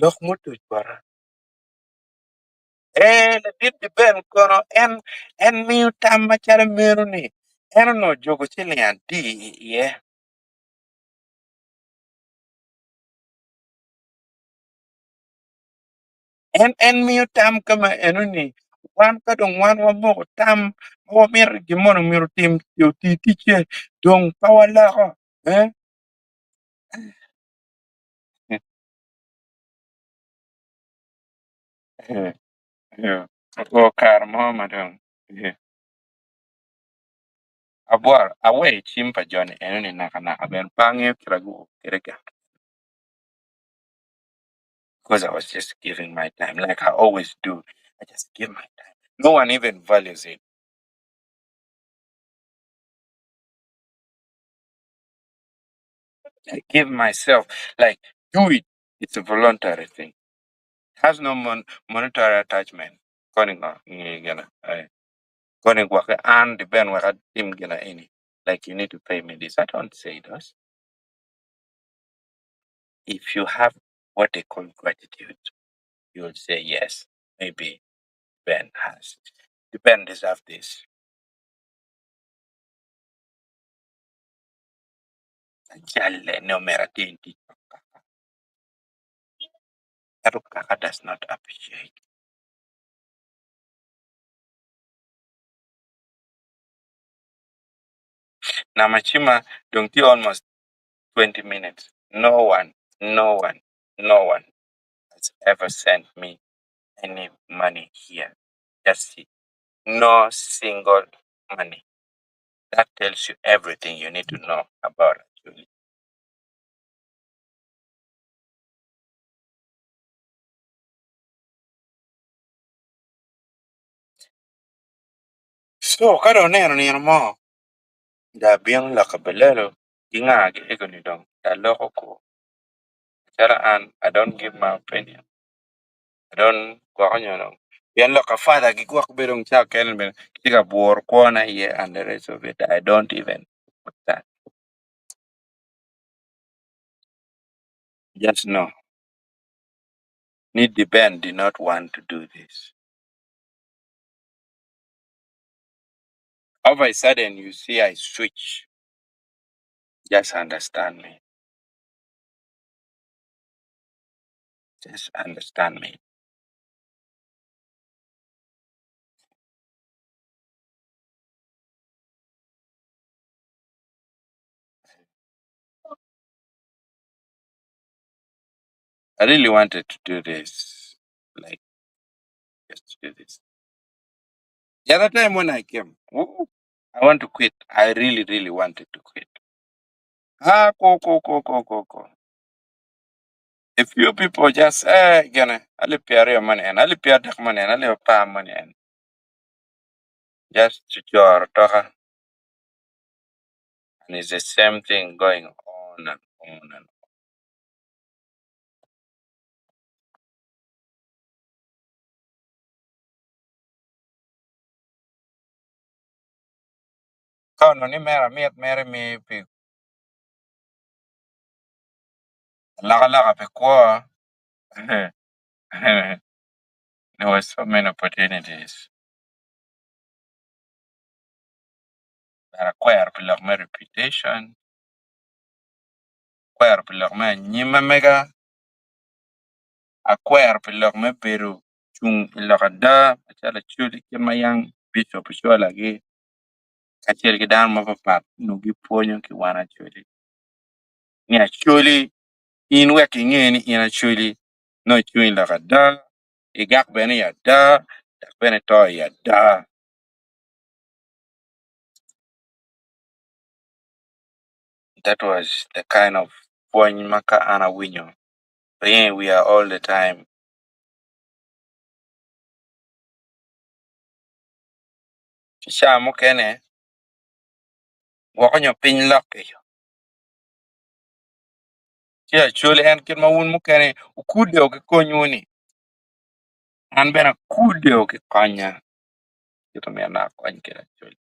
lok mutuc bota ee ladit Ben kono en en miyo tam macalo meno ni en onongo jogo ciling adi iye. En en miyo tam ka ma eno-ni, wan ka dong wan wamoko tam ma wamito ni gin moni myero otim oti ticce dong pe waloko eh? O kare mo ma dong abworo aweyo cim pa jo-ni eno-ni nakanaka bene pe angeyo kit ma guo kwede gang. Because I was just giving my time like I always do. I just give my time. No one even values it. I give myself, like, do it. It's a voluntary thing. It has no monetary attachment. Koni ngo, ngi gina, eh, koni gwake an di ben wek atim gina eni. Like, you need to pay me this. I don't say those. If you have what they call gratitude, you will say, yes, maybe Ben has. Ben deserves this. Jale no mera tinti. Ento kaka does not appreciate. Namachima dong tye almost 20 minutes. No one, no one, no one has ever sent me any money here. Just see. No single money. That tells you everything you need to know about Acholi. So ka dong oneno nino mo, da bino loka belelo ki nga gi ego ni dong da loko ko. Calo an, I don't give my opinion. I don't gwoko nyo dong. Pien loka father gigwok bedo dong ca kene bene tye ka bworo kwona iye and the rest of it. I don't even put that. Just know, ni the Ben did not want to do this. All of a sudden, you see I switch. Just understand me. Just understand me. I really wanted to do this. Like, just to do this. The other time when I came, woo, I want to quit. I really, really wanted to quit. Ah, ko, ko, ko, ko, ko, ko. A few people just, eh, gonna, ali piari money and ali piari money and ali pa money and just to chor toka. And it's the same thing going on and on and on. Ka onongo ni mere amyet mërë mïö pï alökalöka pï kwö there was so many opportunities but akwërö pï lok më reputation, akwërö pï lok më anyim na mëga, akwërö pï lok më bedo cung ï lok ada na calö Acholi kit na yang Bicop Öcölagï kacel kï dhanö na papath onwongo gï pwonyo kï wan Acholi nï Acholi in wëk kinge nï in Acholi nwongo icung ï lok ada, ïgak bënë ï ada, dök bënë ïtö ï ada. That was the kind of pwony na ka an awinyo ringo ï wia all the time. Kï caa mökënë gwökö nyo pïny lökï cë Acholi ën kit na wun mökënë okudeo kï konywu ni, an mene akudeo kï könya kite na myero aköny ködë Acholi.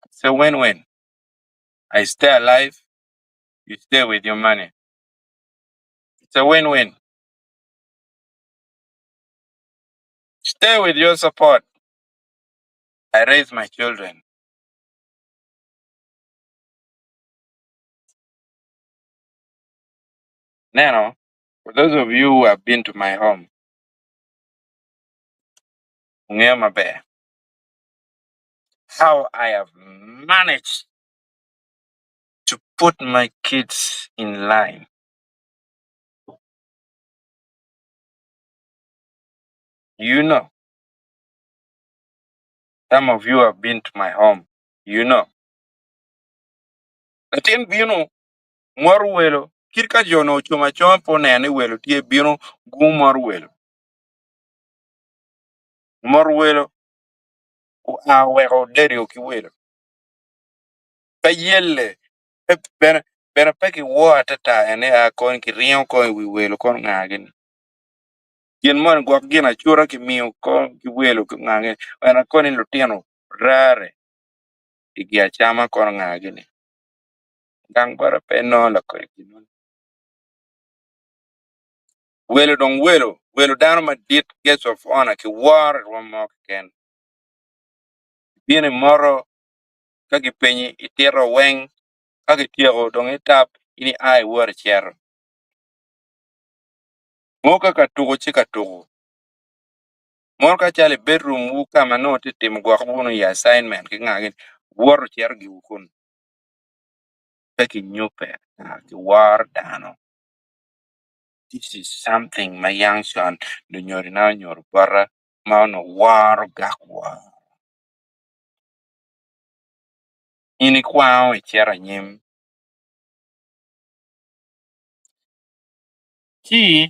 It's a win-win. I stay alive, you stay with your money. It's a win-win. Stay with your support. I raise my children. Now, for those of you who have been to my home, ungeo maber, how I have managed to put my kids in line. You know, some of you have been to my home. You know. Latin bino moro welo kit ka jo no ocung acunga pe oneno ni welo tye bino gung moro welo. Moro welo oa oweko derio ki welo. Pe yelle pe bene bene pe kiwoo atata ene a koni kiringo ko i wi welo kono nga gini. Gin moni gwok gin acura kï mïö ko kï welo nga gïnï ënë kono nï lütïnö rare ï gin acama kono nga gïnï. Gang bota pe inwongo lakodi gin nön. Welo dong welo, welo dhanö na dit guest of honor kï wörö ï rwöm mörö këkën. Bino ï moro ka kï penyi ïtïtö wëng ka kïtyeko dong ïtap in ïa iwotho ïcërö. Moko ka ka tuko cë ka tuko. Moro ka calö ï bedroomwu kama nwongo tye tïmö gwök wunu ï assignment kï nga gïnï, woto cïtö giwu kunu. Pe kï nyupe kï wörö dhanö. This is something na yang cön lunyodona onyutho bota ma onwongo wörö gak wörö. In ïkwangö ïcïtö anyim. Ci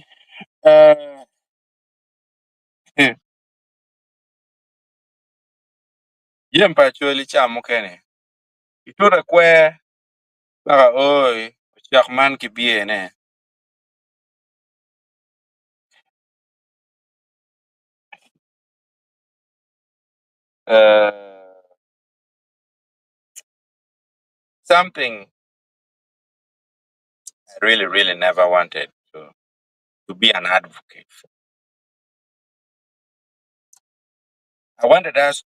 jami pa Acholi caa mökënë ituto ëkwër paka oi öcök man kï bye në. Something I really, really never wanted to be an advocate for. I wanted us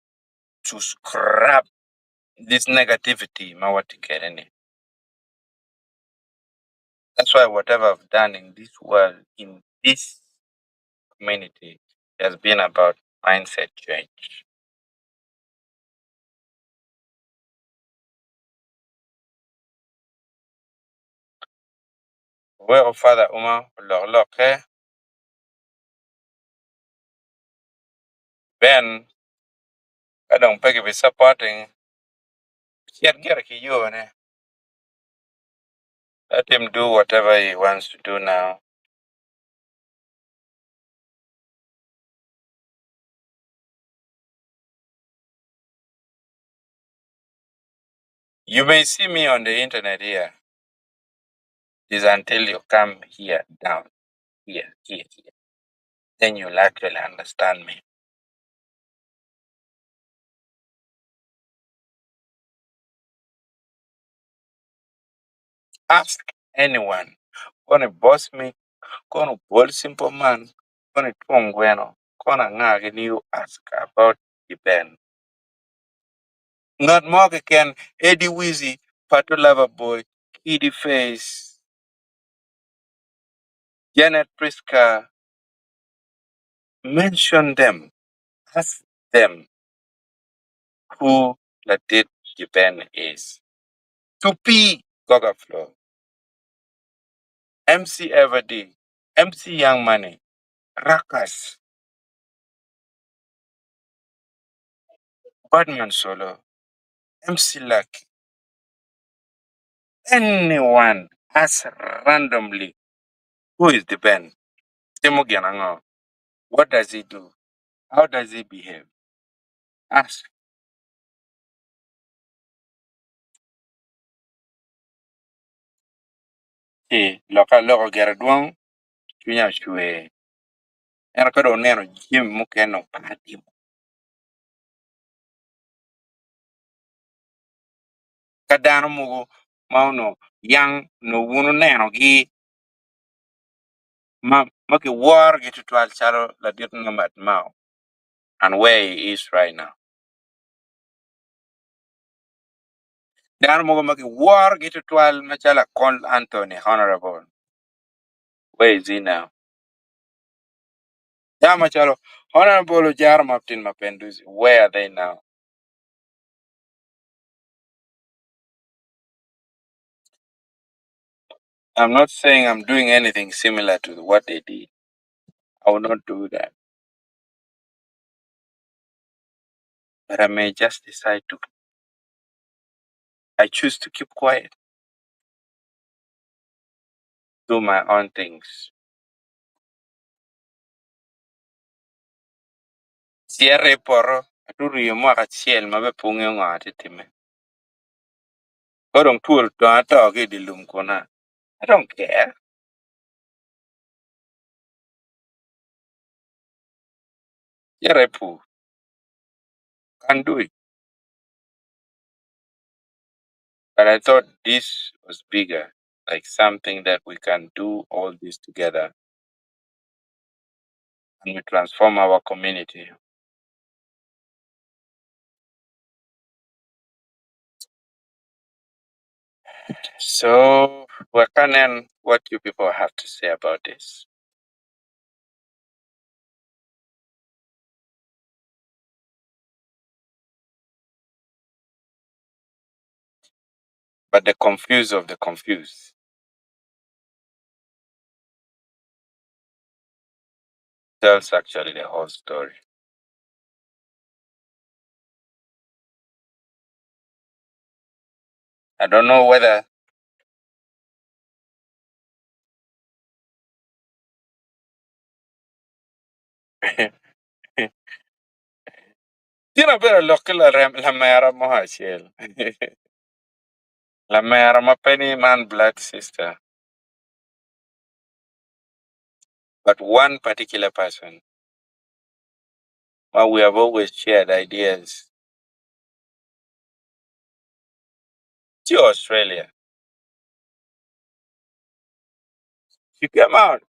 to scrap this negativity ma watye ködë ni. That's why whatever I've done in this world, in this community, has been about mindset change. Weko Father Uma olok lokke Ben ka dong pe kï supporting cït gïrë kï yoo ne. Let him do whatever he wants to do now. You may see me on the internet here. It is until you come here, down here, here, here. Then you'll actually understand me. Ask anyone. Gonna boss me, gonna bold simple man, gonna twongweno, gonna ngagini you ask about the Ben. Not more can Eddie Wizzy, Pato Lover Boy, Kiddy Face, Janet Priska, mention them. Ask them who Ladit Jiben is. Tupi Gogaflo, MC Everday, MC Young Money, Rakas, Badman Solo, MC Lucky, anyone, ask randomly who is the Ben? Timo Gianango. What does he do? How does he behave? Ask. Ci loka loko gire dwong cwinya ocwer ento ka dong oneno jami mukene dong pe atimo. Ka dano mogo ma onongo yang onongo wun wunenogi ma ma kiworogi tutwal calo ladit Nomad Mao and where he is right now. Dano mogo ma kiworogi tutwal macalo Akol Anthony Honorable, where is he now? Dano macalo Honorable Ojara Martin Mapenduzi, where are they now? I'm not saying I'm doing anything similar to what they did. I will not do that. But I may just decide to, I choose to keep quiet, do my own things. Cierre poro, aturi mwaka achiel ma be pung'e ng'o time. Koro tuol to ato gi di lum kuna. I don't care. Cierre pu, can't do it. But I thought this was bigger, like something that we can do all this together and we transform our community. So, Wakanen, what you people have to say about this? But the confused of the confused tells actually the whole story. I don't know whether Tino better look la la mera mo achiel. La mera ma penny man blood sister. But one particular person, well, we have always shared ideas. To Australia. She came out.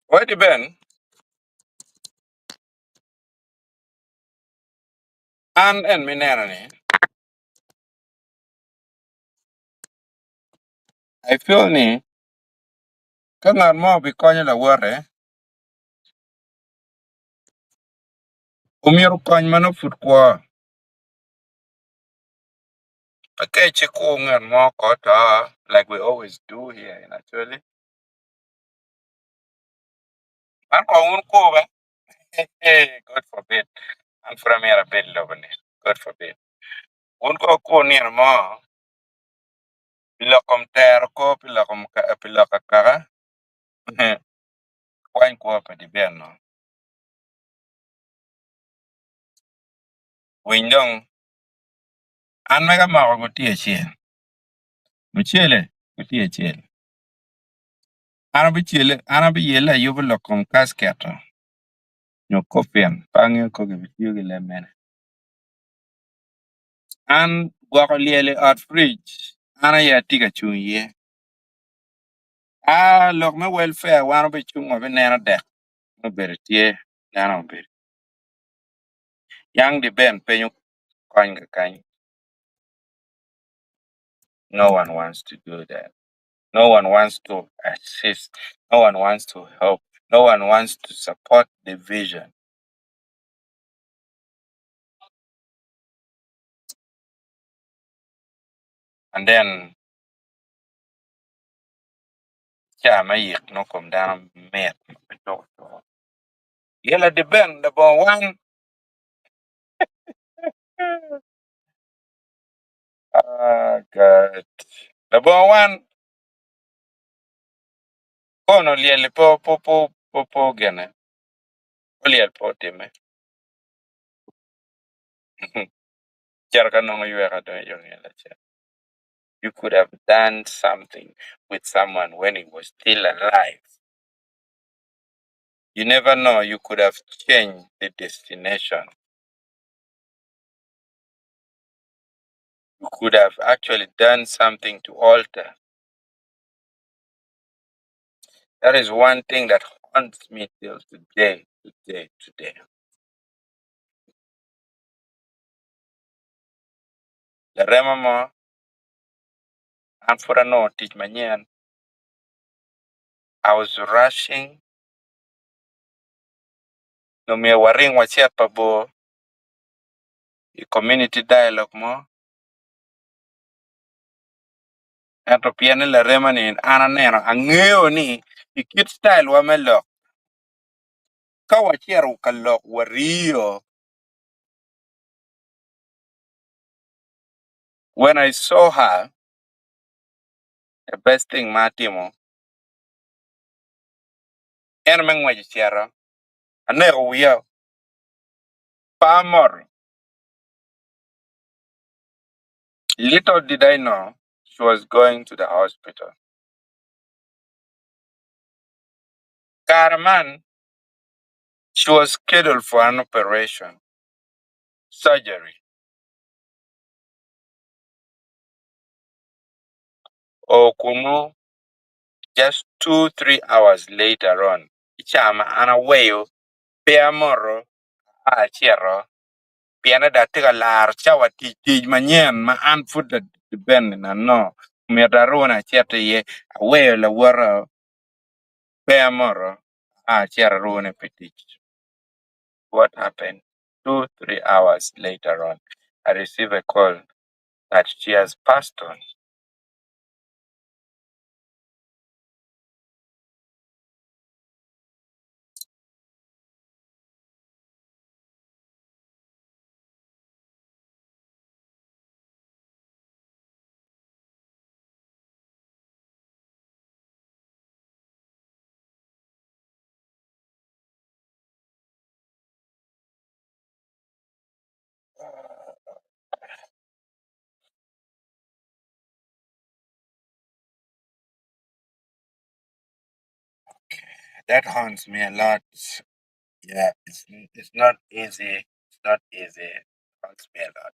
Where the Ben? An and Minarani. I feel ni ka ngat mo bikonyo lawore omyero kony mano pud kwo pe ci kur ngat mo ko to like we always do here in actually man ko un ko ba God forbid an pud amyero abed lobo-ni God forbid un ko kur nino mo pi lok kom tero kor pi lok akaka kwany kwo pa diber-nu winy dong. An mega moko gutye acel, mucele gutye acel. An abicele an abiyele ayubo lok kom kasket-to nyo coffin pe angeyo ka gibitiyo ki leb mene. An gwoko lyel i ot fridge an aye atye ka cung iye. Aa lok me welfare wan obicung wabineno dek me obedo tye dano obedo. Yang di ben penyo kony kakany. No one wants to do that. No one wants to assist. No one wants to help. No one wants to support the vision. And then ca me yik nongo kom dano mit pe tuko tuko. Yela di ben labongo wan. Ah, God. Labongo wan kono lyel-li pe pe ogene, olyel pe otimme. Cito ka nongo yweka dong i nge lacen. You could have done something with someone when he was still alive. You never know, you could have changed the destination. You could have actually done something to alter. That is one thing that haunts me till today, today, today. Larema mo, an pud anongo tic manyen. I was rushing. Nongo myero waring wacit pa bor i community dialogue mo. Ento pien ni larema ni an aneno angeyo ni i kit style wa me lok ka wacito ka lok wario when I saw her the best thing ma atimo en me ngweco cito aneko wiya pe amoto. Little did I know she was going to the hospital. Kare man she was scheduled for an operation, surgery. O kunu just 2-3 hours later on i caa ma an aweyo pe amoto aa acito pien dong atye ka laro cawa tic tic manyen ma an pud bene na no myero arune acit iye aweyo lawota pe amoto aa acito arune pi tic. What happened? 2-3 hours later on, I received a call that she has passed on. That haunts me a lot. Yeah, it's not easy. It's not easy. It haunts me a lot.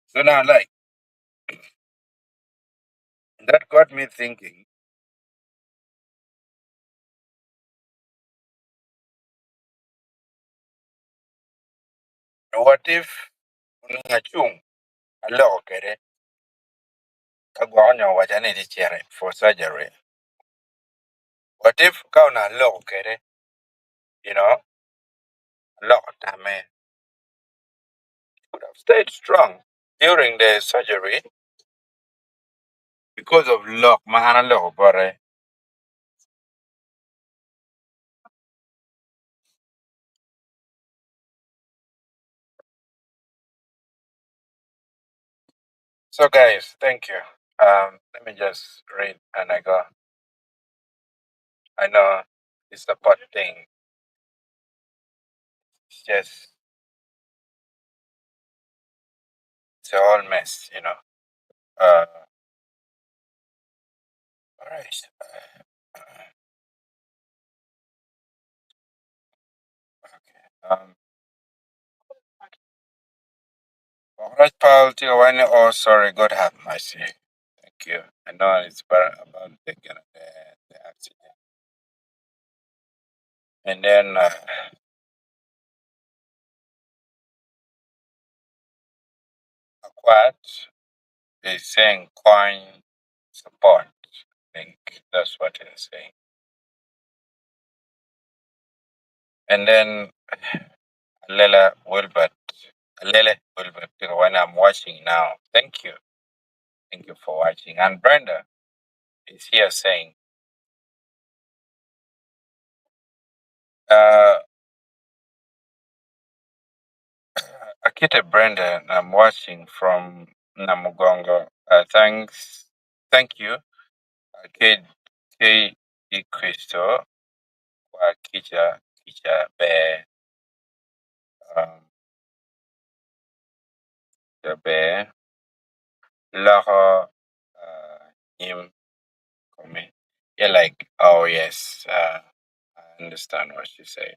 So now, like that got me thinking. What if onongo acung aloko kwede ka gwok onyo owaca ni etye cito for surgery? What if ka onongo aloko kwede, aloko tamme? Could have stayed strong during the surgery because of lok ma an aloko bote. So, guys, thank you. Let me just read and I go. I know it's a pot thing. It's just It's a whole mess, you know. Uh, all right. Okay. Um, all right, Paul, tye ka waco ni, oh, sorry, God have mercy. Thank you. I know it's about the accident. And then Aquat is saying coin support. I think that's what it's saying. And then Lela Wilbert, Lele Wilbert, when I'm watching now. Thank you. Thank you for watching. And Brenda is here saying, Akita Brenda, I'm watching from Namugongo. Thanks. Thank you. K K E Crystal wa Kicha Kicha Bear the Bear Loko Him Kome. Yeah, like oh yes, I understand what she said.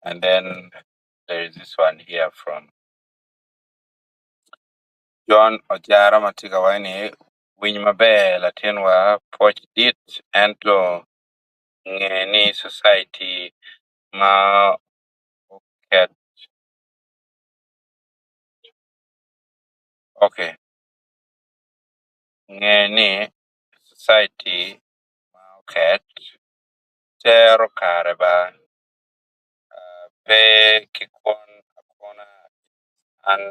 And then there is this one here from John Ojara Matiga Wani Winy maber latin wa pwoc dit ento nge ni society ma oket okay nge ni society ma oket tero kare ba pe kikwan akwana an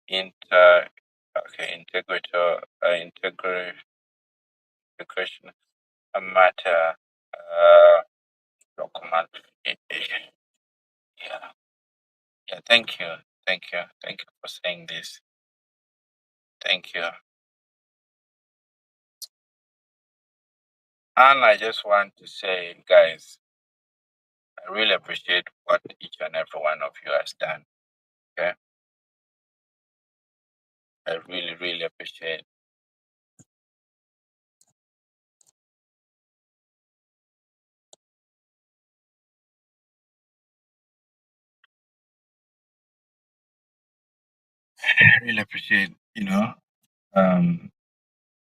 inter okay integrator integration a matter document yeah yeah thank you thank you thank you for saying this thank you and I just want to say guys I really appreciate what each and every one of you has done okay I really really appreciate I really appreciate you know I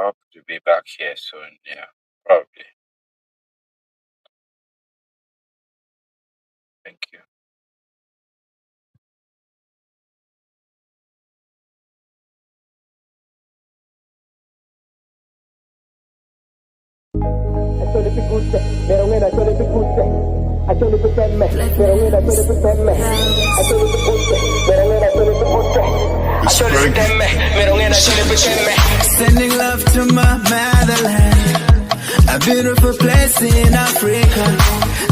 hope to be back here soon yeah probably thank you Acholi pi kutte, mero ngena acholi pi kutte. Acholi pi temme, mero ngena acholi pi temme. Acholi pi kutte, mero ngena acholi pi kutte. Acholi pi temme, mero ngena acholi pi temme. Sending love to my motherland, a beautiful place in Africa.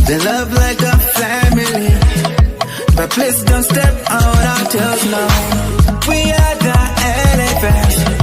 They love like a family, but please don't step on our toes now. We are the elephants.